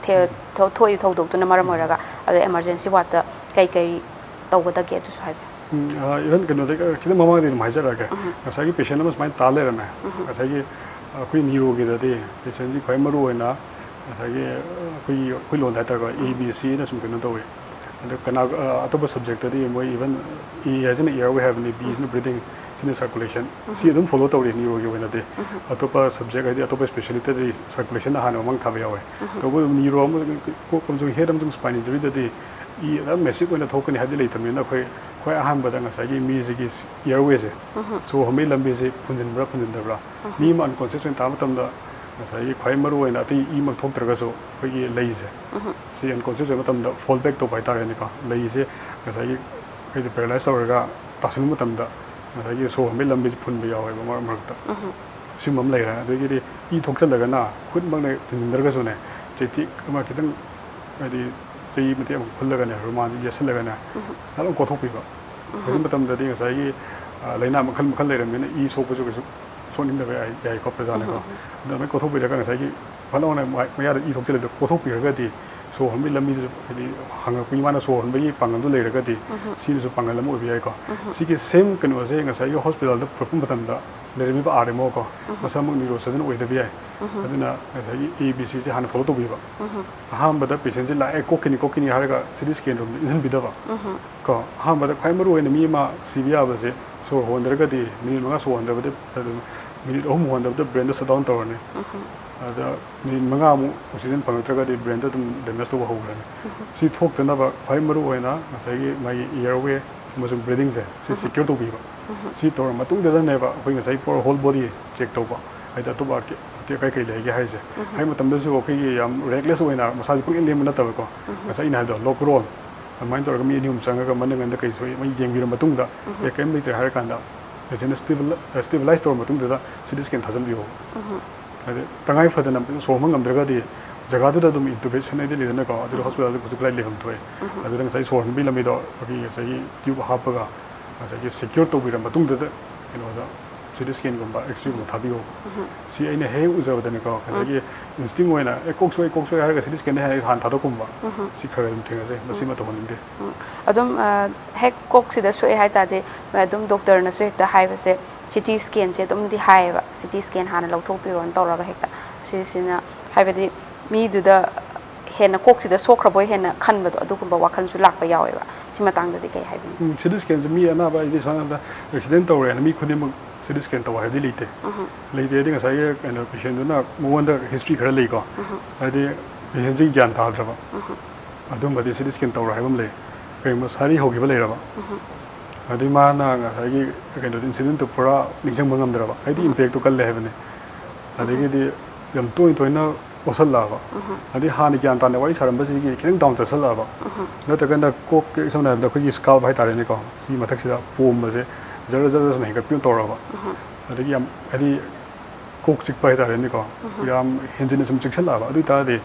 ꯊꯦ-, ꯊꯣ-, ꯊꯣꯛꯏ ꯊꯧꯗꯣꯛꯇꯨꯅ ꯃꯔꯝ ꯑꯣꯏꯔꯒ, ꯑꯗꯣ emergency wardꯇ ꯀꯩ ꯀꯩ ꯇꯧꯒꯗꯒꯦ ꯑꯗꯨꯁꯨ ꯍꯥꯏꯕꯤꯌꯨ꯫ ꯎꯝ, ꯑ, even ꯀꯩꯅꯣꯗꯒꯤ, ꯑ, ꯈꯤꯇꯪ ꯃꯃꯥꯡꯗꯒꯤ ꯑꯗꯨꯝ ꯍꯥꯏꯖꯔꯛꯑꯒꯦ꯫ ꯉꯁꯥꯏꯒꯤ patient ꯑꯃ ꯁꯨꯃꯥꯏꯅ ꯇꯥ ꯂꯩꯔꯝꯃꯦ꯫ ꯉꯁꯥꯏꯒꯤ ꯑꯩꯈꯣꯏ neuro ꯒꯤꯗꯗꯤ patientꯁꯤ ꯈ꯭ꯋꯥꯏ ꯃꯔꯨ ꯑꯣꯏꯅ ꯉꯁꯥꯏꯒꯤ, ꯑ, ꯑꯩꯈꯣꯏꯒꯤ, ꯑꯩꯈꯣꯏ ꯂꯣꯟꯗ ꯍꯥꯏꯇꯥꯔꯦꯀꯣ, A B C ꯍꯥꯏꯅ ꯁꯨꯝ ꯀꯩꯅꯣ ꯇꯧꯋꯤ꯫ ꯑꯗꯣ ꯀꯅꯥ-, ꯑ, ꯑꯇꯣꯞꯄ subjectꯇꯗꯤ ꯃꯣꯏ even A ꯍꯥꯏꯁꯤꯅ airway ꯍꯥꯏꯕꯅꯤ, B ꯁꯤꯅ breathing, ꯁꯤꯅ circulation꯫ ꯁꯤ ꯑꯗꯨꯝ follow ꯇꯧꯔꯤ neuro ꯒꯤ ꯑꯣꯏꯅꯗꯤ꯫ ꯑꯇꯣꯞꯄ subject ꯍꯥꯏꯗꯤ ꯑꯇꯣꯞꯄ speciality ꯗꯗꯤ circulation ꯅ ꯍꯥꯟꯅ ꯃꯃꯥꯡ ꯊꯥꯕ ꯌꯥꯎꯋꯦ꯫ ꯇꯧꯕꯇꯕꯨ neuro ꯑꯃ, ꯀꯣꯛ ꯑꯃꯁꯨꯡ head ꯑꯃꯁꯨꯡ spine injury ꯗꯗꯤ ꯏ ꯑꯗꯨꯝ massive ꯑꯣꯏꯅ ꯊꯣꯛꯀꯅꯤ ꯍꯥꯏꯕꯗꯤ ꯂꯩꯇꯕꯅꯤꯅ, ꯑꯩꯈꯣꯏ ꯈ꯭ꯋꯥꯏ ꯑꯍꯥꯟꯕꯗ ꯉꯁꯥꯏꯒꯤ ꯃꯤꯁꯤꯒꯤ airway ꯁꯦ, ꯁꯣꯔ ꯍꯣꯟꯕꯒꯤ ꯂꯝꯕꯤꯁꯦ ꯐꯨꯟꯖꯤꯟꯕ꯭ꯔꯥ ꯐꯨꯟꯖꯤꯟꯗꯕ꯭ꯔꯥ, ꯃꯤ ꯑꯃ unconscious ꯑꯣꯏꯅ ꯇꯥꯕ ꯃꯇꯝꯗ ꯉꯁꯥꯏꯒꯤ ꯈ꯭ꯋꯥꯏ ꯃꯔꯨ ꯑꯣꯏꯅ ꯑꯇꯩ ꯏꯃꯛ ꯊꯣꯛꯇ꯭ꯔꯒꯁꯨ ꯑꯩꯈꯣꯏꯒꯤ ꯂꯩꯁꯦ, ꯁꯤ unconscious ꯑꯣꯏꯕ ꯃꯇꯝꯗ fall back ꯇꯧꯕ ꯍꯥꯏꯇꯥꯔꯦꯅꯦꯀꯣ꯫ ꯂꯩꯁꯦ ꯉꯁꯥꯏꯒꯤ ꯑꯩꯈꯣꯏꯗ paralyze ꯇꯧꯔꯒ ꯇꯥꯁꯤꯟꯕ ꯃꯇꯝꯗ ꯉꯁꯥꯏꯒꯤ ꯁꯣꯔ ꯍꯣꯟꯕꯒꯤ ꯂꯝꯕꯤꯁꯦ ꯐꯨꯟꯕ ꯌꯥꯎꯋꯦꯕ ꯃꯔꯛ ꯃꯔꯛꯇ꯫ ꯁꯤꯒꯨꯝꯕ ꯑꯃ ꯂꯩꯔꯦ꯫ ꯑꯗꯒꯤꯗꯤ ꯏ ꯊꯣꯛꯆꯜꯂꯒꯅ ꯈꯨꯠꯃꯛꯅ ꯊꯤꯟꯖꯤꯟꯗ꯭ꯔꯒꯁꯨꯅꯦ, ꯆꯩꯇꯦꯛ ꯑꯃ ꯈꯤꯇꯪ, ꯍꯥꯏꯗꯤ ꯆꯩ ꯃꯇꯦꯛ ꯑꯃ ꯈꯨꯜꯂꯒꯅꯦ, ꯔꯨꯃꯥꯜꯁꯦ ꯌꯦꯠꯁꯜꯂꯒꯅꯦ, ꯁꯠ ꯂꯥꯎꯅ ꯀꯣꯠꯊꯣꯛꯄꯤꯕ꯫ ꯍꯧꯖꯤꯛ ꯃꯇꯝꯗꯗꯤ ꯉꯁꯥꯏꯒꯤ, ꯑ, ꯂꯥꯏꯅꯥ ꯃꯈꯜ ꯃꯈꯜ ꯂꯩꯔꯕꯅꯤꯅ ꯏ ꯁꯣꯛꯄꯁꯨ ꯀꯩꯁꯨ ꯁꯣꯛꯅꯤꯡꯗꯕ ꯌꯥꯏ, ꯌꯥꯏꯀꯣ ꯄ꯭ꯔꯖꯥꯅꯀꯣ꯫ ꯑꯗꯨ ꯑꯗꯨꯃꯥꯏꯅ ꯀꯣꯠꯊꯣꯛꯄꯤꯔꯒ ꯉꯁꯥꯏꯒꯤ ꯐꯠ ꯂꯥꯎꯅ ꯃꯥꯏ-, ꯃꯌꯥꯗ ꯏ ꯊꯣꯛꯆꯜꯂꯤꯗꯣ ꯀꯣꯠꯊꯣꯛꯄꯤꯔꯒꯗꯤ ꯁꯣꯔ ꯍꯣꯟꯕꯒꯤ ꯂꯝꯕꯤꯗꯨꯁꯨ ꯍꯥꯏꯗꯤ ꯍꯪꯉꯛꯄꯒꯤ ꯃꯥꯅ ꯁꯣꯔ ꯍꯣꯟꯕꯒꯤ ꯄꯥꯡꯒꯜꯗꯨ ꯂꯩꯔꯒꯗꯤ ꯁꯤꯅꯁꯨ ꯄꯥꯡꯒꯜ ꯑꯃ ꯑꯣꯏꯕ ꯌꯥꯏꯀꯣ꯫ ꯁꯤꯒꯤ ꯁꯦꯝ ꯀꯩꯅꯣꯁꯦ ꯉꯁꯥꯏꯒꯤ ꯍꯣꯁꯄꯤꯇꯥꯜꯗ ꯄꯨꯔꯛꯄ ꯃꯇꯝꯗ ꯂꯩꯔꯝꯃꯤꯕ ꯑꯥꯔ ꯑꯦꯝ ꯑꯣ ꯀꯣ, ꯃꯁꯥꯃꯛ ꯅ꯭ꯌꯨꯔꯣ ꯁꯔꯖꯟ ꯑꯣꯏꯗꯕ ꯌꯥꯏ꯫ ꯑꯗꯨꯅ ꯉꯁꯥꯏꯒꯤ ꯑꯦ ꯕꯤ ꯁꯤꯁꯦ ꯍꯥꯟꯅ ꯐꯣꯂꯣ ꯇꯧꯕꯤꯕ꯫ ꯑꯍꯥꯟꯕꯗ ꯄꯦꯁꯦꯟꯁꯦ ꯂꯥꯛꯑꯦ, ꯀꯣꯛꯀꯅꯤ ꯀꯣꯛꯀꯅꯤ ꯍꯥꯏꯔꯒ ꯁꯤ ꯇꯤ ꯁ꯭ꯀꯦꯟ ꯔꯨꯝꯗ ꯏꯟꯁꯤꯟꯕꯤꯗꯕ꯫ ꯀꯣ, ꯑꯍꯥꯟꯕꯗ ꯈ꯭ꯋꯥꯏ ꯃꯔꯨ ꯑꯣꯏꯅ ꯃꯤ ꯑꯃ ꯁꯤꯕ ꯌꯥꯕꯁꯦ ꯁꯣꯔ ꯍꯣꯟꯗ꯭ꯔꯒꯗꯤ ꯃꯤꯅꯤꯠ ꯃꯉꯥ ꯁꯣꯔ ꯍꯣꯟꯗꯕꯗ, ꯑꯗꯨꯝ ꯃꯤꯅꯤꯠ ꯑꯍꯨꯝ ꯍꯣꯟꯗꯕꯗ ꯕ꯭ꯔꯦꯟꯗ ꯁꯠ ꯗꯥꯎꯟ ꯇꯧꯔꯅꯤ꯫ ꯑꯗ ꯃꯤꯅꯤꯠ ꯃꯉꯥꯃꯨꯛ ꯑꯣꯛꯁꯤꯖꯦꯟ ꯐꯪꯉꯛꯇ꯭ꯔꯒꯗꯤ ꯕ꯭ꯔꯦꯟꯗ ꯑꯗꯨꯝ ꯗꯦꯃꯦꯖ ꯇꯧꯕ ꯍꯧꯈ꯭ꯔꯅꯤ꯫ ꯁꯤ ꯊꯣꯛꯇꯅꯕ ꯈ꯭ꯋꯥꯏ ꯃꯔꯨ ꯑꯣꯏꯅ ꯉꯁꯥꯏꯒꯤ ꯃꯥꯒꯤ ꯏꯌꯔꯋꯦ ꯑꯃꯁꯨꯡ ꯕ꯭ꯔꯤꯗꯤꯡꯁꯦ ꯁꯤ ꯁꯦꯀ꯭ꯌꯨꯔ ꯇꯧꯕꯤꯕ꯫ ꯁꯤ ꯇꯧꯔ ꯃꯇꯨꯡꯗꯗꯅꯦꯕ ꯑꯩꯈꯣꯏ ꯉꯁꯥꯏ ꯄꯨꯔꯥ ꯍꯣꯜ ꯕꯣꯗꯤ ꯆꯦꯛ ꯇꯧꯕ, ꯍꯥꯏꯗꯤ ꯑꯇꯣꯞꯄ ꯑꯇꯦꯛ ꯑꯀꯥꯏ ꯀꯩ ꯂꯩꯒꯦ ꯍꯥꯏꯁꯦ꯫ ꯍꯥꯏ ꯃꯇꯝꯗꯁꯨ ꯑꯩꯈꯣꯏꯒꯤ ꯌꯥꯝ ꯔꯦꯛꯂꯦꯁ ꯑꯣꯏꯅ ꯃꯁꯥꯁꯦ ꯄꯪꯂꯦꯟ ꯂꯦꯟꯕ ꯅꯠꯇꯕꯀꯣ, ꯉꯁꯥꯏ ꯑꯩꯅ ꯍꯥꯏꯕꯗꯣ ꯂꯣꯛ ꯔꯣꯜ ꯑꯗꯨꯃꯥꯏꯅ ꯇꯧꯔꯒ ꯃꯤ ꯑꯅꯤ ꯑꯍꯨꯝ ꯆꯪꯉꯒ ꯃꯅꯤꯡ ꯍꯟꯗ ꯀꯩ ꯁꯣꯛꯏ ꯃꯣꯏ ꯌꯦꯡꯕꯤꯔ ꯃꯇꯨꯡꯗ, ꯑꯦ, ꯀꯔꯤꯝ ꯂꯩꯇ꯭ꯔꯦ ꯍꯥꯏꯔ ꯀꯥꯟꯗ ꯄꯦꯁꯦꯟ ꯁ꯭ꯇꯦꯕꯤꯂꯥꯏꯁ ꯇꯧꯔ ꯃꯇꯨꯡꯗꯨꯗ ꯁꯤ ꯇꯤ ꯁ꯭ꯀꯦꯟ ꯊꯥꯖꯤꯟꯕꯤꯌꯣ꯫ ꯍꯥꯏꯗꯤ ꯇꯉꯥꯏ ꯐꯗꯅ ꯁꯣꯔ ꯍꯣꯟꯕ ꯉꯝꯗ꯭ꯔꯒꯗꯤ ꯖꯒꯥꯗꯨꯗ ꯑꯗꯨꯝ ꯏꯟꯇꯨꯕꯦꯁꯟ ꯍꯥꯏꯗꯤ ꯂꯩꯗꯅꯀꯣ, ꯑꯗꯨꯗ ꯍꯣꯁꯄꯤꯇꯥꯜꯗ ꯍꯧꯖꯤꯛ ꯂꯥꯏ ꯂꯩꯐꯝ ꯊꯣꯛꯑꯦ꯫ ꯑꯗꯨꯗ ꯉꯁꯥꯏ ꯁꯣꯔ ꯍꯣꯟꯕꯒꯤ ꯂꯝꯕꯤꯗꯣ ꯑꯩꯈꯣꯏꯒꯤ ꯉꯁꯥꯏꯒꯤ ꯇ꯭ꯌꯨꯕ ꯍꯥꯞꯄꯒ ꯉꯁꯥꯏꯒꯤ ꯁꯦꯀ꯭ꯌꯨꯔ ꯇꯧꯕꯤꯔ ꯃꯇꯨꯡꯗꯨꯗ ꯀꯩꯅꯣꯗ ꯁꯤ ꯇꯤ ꯁ꯭ꯀꯦꯟꯒꯨꯝꯕ ꯑꯦꯛꯁꯔꯦꯒꯨꯝꯕ ꯊꯥꯕꯤꯌꯣ꯫ ꯁꯤ ꯑꯩꯅ ꯍꯦꯛ ꯎꯖꯕꯗꯅꯦꯀꯣ, ꯉꯁꯥꯏꯒꯤ ꯏꯟꯁꯇꯤꯡ ꯑꯣꯏꯅ, "ꯑꯦ, ꯀꯣꯛ ꯁꯣꯛꯑꯦ, ꯀꯣꯛ ꯁꯣꯛꯑꯦ" ꯍꯥꯏꯔꯒ ꯁꯤ ꯇꯤ ꯁ꯭ꯀꯦꯟꯗ ꯍꯦꯛ ꯍꯥꯟꯅ ꯊꯥꯗꯣꯛꯀꯨꯝꯕ, ꯁꯤ ꯈꯔ ꯈꯔ ꯑꯗꯨꯝ ꯊꯦꯡꯅꯖꯩ꯫ ꯃꯁꯤꯃ ꯇꯧꯍꯟꯅꯤꯡꯗꯦ꯫ ꯎꯝ꯫ ꯑꯗꯨꯝ, ꯑ, ꯍꯦꯛ ꯀꯣꯛꯁꯤꯗ ꯁꯣꯛꯑꯦ ꯍꯥꯏ ꯇꯥꯔꯗꯤ, ꯑꯗꯨꯝ ꯗꯣꯛꯇꯔꯅꯁꯨ ꯍꯦꯛꯇ ꯍꯥꯏꯕꯁꯦ, ꯁꯤ ꯇꯤ ꯁ꯭ꯀꯦꯟꯁꯦ ꯑꯗꯨꯝꯗꯤ ꯍꯥꯏꯌꯦꯕ, "ꯁꯤ ꯇꯤ ꯁ꯭ꯀꯦꯟ ꯍꯥꯟꯅ ꯂꯧꯊꯣꯛꯄꯤꯔꯣꯅ" ꯇꯧꯔꯒ ꯍꯦꯛꯇ꯫ ꯁꯤꯁꯤꯅ ꯍꯥꯏꯕꯗꯤ ꯃꯤꯗꯨꯗ ꯍꯦꯟꯅ ꯀꯣꯛꯁꯤꯗ ꯁꯣꯛꯈ꯭ꯔꯕꯣꯏ ꯍꯦꯟꯅ ꯈꯟꯕꯗꯣ, ꯑꯗꯨꯒꯨꯝꯕ ꯋꯥꯈꯜꯁꯨ ꯂꯥꯛꯄ ꯌꯥꯎꯋꯦꯕ꯫ ꯁꯤ ꯃꯇꯥꯡꯗꯗꯤ ꯀꯩ ꯍꯥꯏꯕꯤꯅꯤ? ꯎꯝ, ꯁꯤ ꯇꯤ ꯁ꯭ꯀꯦꯟꯁꯦ ꯃꯤ ꯑꯅꯥꯕ ꯍꯥꯏꯗꯤ ꯁꯨꯃꯥꯏꯅ ꯍꯥꯏꯔꯕꯗ ꯑꯦꯛꯁꯤꯗꯦꯟ ꯇꯧꯔꯦꯅ ꯃꯤ ꯈꯨꯗꯤꯡꯃꯛ ꯁꯤ ꯇꯤ ꯁ꯭ꯀꯦꯟ ꯇꯧ ꯍꯥꯏꯕꯗꯤ ꯂꯩꯇꯦ꯫ ꯂꯩꯇꯦ ꯍꯥꯏꯗꯤ ꯉꯁꯥꯏꯒꯤ ꯀꯩꯅꯣ ꯄꯦꯁꯦꯟꯗꯨꯅ ꯃꯉꯣꯟꯗ ꯍꯤꯁꯇ꯭ꯔꯤ ꯈꯔ ꯂꯩꯀꯣ, ꯍꯥꯏꯗꯤ ꯄꯦꯁꯦꯟꯁꯤ ꯒ꯭ꯌꯥꯟ ꯇꯥꯗ꯭ꯔꯕ, ꯑꯗꯨꯝꯕꯗꯤ ꯁꯤ ꯇꯤ ꯁ꯭ꯀꯦꯟ ꯇꯧꯔꯣ ꯍꯥꯏꯕ ꯑꯃ ꯂꯩ꯫ ꯀꯔꯤꯒꯨꯝꯕ ꯁꯥꯔꯤ ꯍꯧꯈꯤꯕ ꯂꯩꯔꯕ, ꯑꯗꯩ ꯃꯥꯅ ꯉꯁꯥꯏꯒꯤ ꯀꯩꯅꯣꯗꯣ, ꯏꯟꯁꯤꯗꯦꯟꯠꯇꯣ ꯄꯨꯔꯥ ꯅꯤꯡꯁꯤꯡꯕ ꯉꯝꯗ꯭ꯔꯕ, ꯍꯥꯏꯗꯤ ꯏꯝꯄꯦꯛꯇꯣ ꯀꯜꯂꯦ ꯍꯥꯏꯕꯅꯤ꯫ ꯑꯗꯒꯤꯗꯤ ꯌꯥꯝ ꯇꯣꯏꯅ ꯇꯣꯏꯅ ꯑꯣꯁꯜꯂꯛꯑꯕ, ꯑꯗꯩ ꯍꯥꯟꯅ ꯒ꯭ꯌꯥꯟ ꯇꯥꯅ ꯋꯥꯔꯤ ꯁꯥꯔꯝꯕꯁꯤꯗꯒꯤ ꯈꯤꯇꯪ ꯗꯥꯎꯟ ꯆꯠꯁꯜꯂꯛꯑꯕ, ꯅꯠꯇ꯭ꯔꯒꯅ ꯀꯣꯛ, ꯁꯝꯅ ꯍꯥꯏꯔꯕꯗ ꯑꯩꯈꯣꯏꯒꯤ ꯁ꯭ꯀꯥꯜꯞ ꯍꯥꯏꯇꯥꯔꯦꯅꯦꯀꯣ, ꯁꯤ ꯃꯊꯛꯁꯤꯗ ꯄꯣꯝꯕꯁꯦ ꯖꯔ ꯖꯔ ꯁꯨꯝ ꯍꯦꯟꯒꯠꯄꯤ ꯇꯧꯔꯕ, ꯑꯗꯒꯤ ꯌꯥꯝ ꯍꯥꯏꯗꯤ ꯀꯣꯛ ꯆꯤꯛꯄ ꯍꯥꯏꯇꯥꯔꯦꯅꯦꯀꯣ, ꯌꯥꯝ ꯍꯦꯟꯖꯤꯟꯅ ꯁꯨꯝ ꯆꯤꯛꯁꯜꯂꯛꯑꯕ, ꯑꯗꯨ ꯑꯣꯏꯇꯥꯔꯗꯤ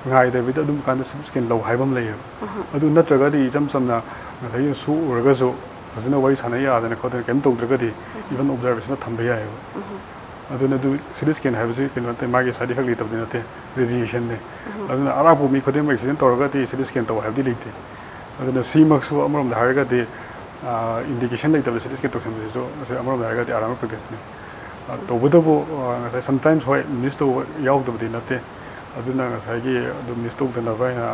ꯉꯥꯏꯗꯕꯤꯗ ꯑꯗꯨꯝ ꯀꯥꯟꯗ ꯁꯤ ꯇꯤ ꯁ꯭ꯀꯦꯟ ꯂꯧ ꯍꯥꯏꯕ ꯑꯃ ꯂꯩꯌꯦꯕ꯫ ꯑꯗꯨ ꯅꯠꯇ꯭ꯔꯒꯗꯤ ꯏꯆꯝ ꯆꯝꯅ ꯉꯁꯥꯏꯒꯤ ꯁꯣꯛꯎꯔꯒꯁꯨ ꯐꯖꯅ ꯋꯥꯔꯤ ꯁꯥꯟꯅ ꯌꯥꯗꯅ ꯈꯣꯠꯇꯅ ꯀꯩꯝ ꯇꯧꯗ꯭ꯔꯒꯗꯤ ꯏꯚꯟ ꯑꯣꯕꯖꯥꯔꯕꯦꯁꯟꯗ ꯊꯝꯕ ꯌꯥꯏꯑꯕ꯫ ꯑꯗꯨꯅ ꯑꯗꯨ ꯁꯤ ꯇꯤ ꯁ꯭ꯀꯦꯟ ꯍꯥꯏꯕꯁꯤ ꯀꯩꯅꯣ ꯅꯠꯇꯦ, ꯃꯥꯒꯤ ꯁꯥꯏꯠ ꯏꯐꯦꯛ ꯂꯩꯇꯕꯗꯤ ꯅꯠꯇꯦ, ꯔꯦꯗꯤꯌꯦꯁꯟꯅꯤ꯫ ꯑꯗꯨꯅ ꯑꯔꯥꯞꯄ ꯃꯤ ꯈꯨꯗꯤꯡꯃꯛ ꯑꯦꯛꯁꯤꯗꯦꯟ ꯇꯧꯔꯒꯗꯤ ꯁꯤ ꯇꯤ ꯁ꯭ꯀꯦꯟ ꯇꯧ ꯍꯥꯏꯕꯗꯤ ꯂꯩꯇꯦ꯫ ꯑꯗꯨꯅ ꯁꯤꯃꯛꯁꯨ ꯑꯃꯔꯣꯝꯗ ꯍꯥꯏꯔꯒꯗꯤ ꯏꯟꯗꯤꯀꯦꯁꯟ ꯂꯩꯇꯕꯗ ꯁꯤ ꯇꯤ ꯁ꯭ꯀꯦꯟ ꯇꯧꯁꯟꯕꯁꯤꯁꯨ ꯃꯁꯤ ꯑꯃꯔꯣꯝꯗ ꯍꯥꯏꯔꯒꯗꯤ ꯑꯔꯥꯟꯕ ꯄ꯭ꯔꯦꯛꯇꯤꯁꯅꯤ꯫ ꯇꯧꯕꯇꯕꯨ ꯉꯁꯥꯏ ꯁꯝꯇꯥꯏꯝꯁ ꯍꯣꯏ ꯃꯤꯁ ꯇꯧꯕ ꯌꯥꯎꯗꯕꯗꯤ ꯅꯠꯇꯦ꯫ ꯑꯗꯨꯅ ꯉꯁꯥꯏꯒꯤ ꯑꯗꯨꯝ ꯃꯤꯁ ꯇꯧꯗꯅꯕ ꯍꯥꯏꯅ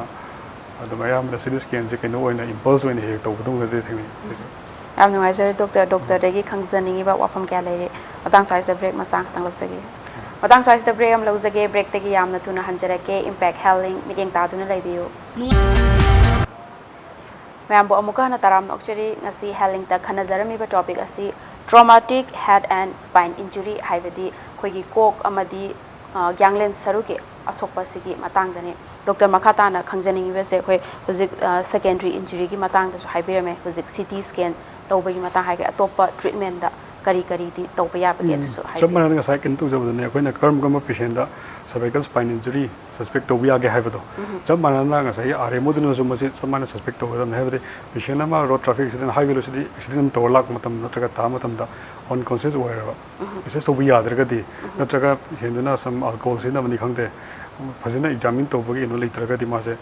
ꯑꯗꯨꯝ ꯑꯌꯥꯝꯕꯅ ꯁꯤ ꯇꯤ ꯁ꯭ꯀꯦꯟꯁꯦ ꯀꯩꯅꯣ ꯑꯣꯏꯅ ꯏꯝꯄꯜꯁ ꯑꯣꯏꯅ ꯍꯦꯛ ꯍꯦꯛ ꯇꯧꯕꯗꯧꯅꯗꯤ ꯊꯦꯡꯅꯩ꯫ ꯌꯥꯝ ꯅꯨꯡꯉꯥꯏꯖꯔꯦ ꯗꯣꯛꯇꯔ꯫ ꯗꯣꯛꯇꯔꯗꯒꯤ ꯈꯪꯖꯅꯤꯡꯉꯤꯕ ꯋꯥꯐꯝ ꯀꯌꯥ ꯂꯩꯔꯦ꯫ ꯃꯇꯥꯡ ꯁ꯭ꯋꯥꯏꯁꯤꯗ ꯕ꯭ꯔꯦꯛ ꯃꯆꯥ ꯈꯛꯇꯪ ꯂꯧꯖꯒꯦ꯫ ꯃꯇꯥꯡ ꯁ꯭ꯋꯥꯏꯁꯤꯗ ꯕ꯭ꯔꯦꯛ ꯑꯃ ꯂꯧꯖꯒꯦ꯫ ꯕ꯭ꯔꯦꯛꯇꯒꯤ ꯌꯥꯝꯅ ꯊꯨꯅ ꯍꯟꯖꯔꯛꯀꯦ꯫ ꯏꯝꯄꯦꯛ ꯍꯦꯜ ꯂꯤꯡ ꯃꯤꯠꯌꯦꯡ ꯇꯥꯗꯨꯅ ꯂꯩꯕꯤꯌꯨ꯫ ꯃꯌꯥꯝꯕꯨ ꯑꯃꯨꯛꯀ ꯍꯟꯅ ꯇꯔꯥꯝꯅ ꯑꯣꯛꯆꯔꯤ꯫ ꯉꯁꯤ ꯍꯦꯜ ꯂꯤꯡꯇ ꯈꯟꯅꯖꯔꯝꯃꯤꯕ ꯇꯣꯄꯤꯛ ꯑꯁꯤ traumatic head and spine injury, ꯍꯥꯏꯕꯗꯤ ꯑꯩꯈꯣꯏꯒꯤ ꯀꯣꯛ ꯑꯃꯗꯤ ꯒ꯭ꯌꯥꯡꯂꯦꯟ ꯁꯔꯨꯒꯤ ꯑꯁꯣꯛꯄ ꯑꯁꯤꯒꯤ ꯃꯇꯥꯡꯗꯅꯤ꯫ ꯗꯣꯛꯇꯔ, ꯃꯈꯥ ꯇꯥꯅ ꯈꯪꯖꯅꯤꯡꯉꯤꯕꯁꯦ ꯑꯩꯈꯣꯏ ꯍꯧꯖꯤꯛ ꯁꯦꯀꯦꯟꯗꯔꯤ ꯏꯟꯖꯨꯔꯤꯒꯤ ꯃꯇꯥꯡꯗꯁꯨ ꯍꯥꯏꯕꯤꯔꯝꯃꯦ꯫ ꯍꯧꯖꯤꯛ ꯁꯤ ꯇꯤ ꯁ꯭ꯀꯦꯟ ꯂꯧꯕꯒꯤ ꯃꯇꯥꯡ ꯍꯥꯏꯈ꯭ꯔꯦ꯫ ꯑꯇꯣꯞꯄ ꯇ꯭ꯔꯤꯠꯃꯦꯟꯗ ꯀꯔꯤ ꯀꯔꯤꯗꯤ ꯇꯧꯕ ꯌꯥꯕꯒꯦ? ꯑꯗꯨꯁꯨ ꯆꯞ ꯍꯥꯏꯕꯤꯌꯨ꯫ ꯃꯥꯟꯅꯅ ꯉꯁꯥꯏ ꯀꯩꯅꯣ ꯇꯧꯖꯕꯗꯨꯅꯦ, ꯑꯩꯈꯣꯏꯅ ꯀꯔꯝ ꯀꯔꯝꯕ ꯄꯦꯁꯦꯟꯗ ꯁꯔꯚꯥꯏꯀꯦꯜ ꯁ꯭ꯄꯥꯏꯟ ꯏꯟꯖꯨꯔꯤ ꯁꯁꯄꯦꯛ ꯇꯧꯕ ꯌꯥꯒꯦ ꯍꯥꯏꯕꯗꯣ꯫ ꯆꯞ ꯃꯥꯟꯅꯅ ꯉꯁꯥꯏꯒꯤ ꯑꯥꯔ ꯑꯦꯝ ꯑꯣꯗꯨꯅꯁꯨ ꯃꯁꯤ ꯆꯞ ꯃꯥꯟꯅ ꯁꯁꯄꯦꯛ ꯇꯧꯒꯗꯕꯅꯤ꯫ ꯍꯥꯏꯕꯗꯤ ꯄꯦꯁꯦꯟ ꯑꯃ ꯔꯣꯗ ꯇ꯭ꯔꯥꯐꯤꯛ ꯑꯦꯛꯁꯤꯗꯦꯟ, ꯍꯥꯏꯋꯦꯗ ꯑꯦꯛꯁꯤꯗꯦꯟ ꯑꯃ ꯇꯧꯔ ꯂꯥꯛꯄ ꯃꯇꯝꯗ ꯅꯠꯇ꯭ꯔꯒ ꯇꯥꯕ ꯃꯇꯝꯗ ꯑꯟꯀꯣꯟꯁꯤꯌꯁ ꯑꯣꯏꯔꯕ, ꯑꯦꯁꯦꯁ ꯇꯧꯕ ꯌꯥꯗ꯭ꯔꯒꯗꯤ, ꯅꯠꯇ꯭ꯔꯒ ꯄꯦꯁꯦꯟꯗꯨꯅ ꯁꯝ ꯑꯜꯀꯣꯍꯣꯜ ꯁꯤꯖꯤꯟꯅꯕꯅꯤ ꯈꯪꯗꯦ, ꯐꯖꯅ ꯑꯦꯛꯖꯥꯃꯤꯟ ꯇꯧꯕꯒꯤ ꯀꯩꯅꯣ ꯂꯩꯇ꯭ꯔꯒꯗꯤ ꯃꯥꯁꯦ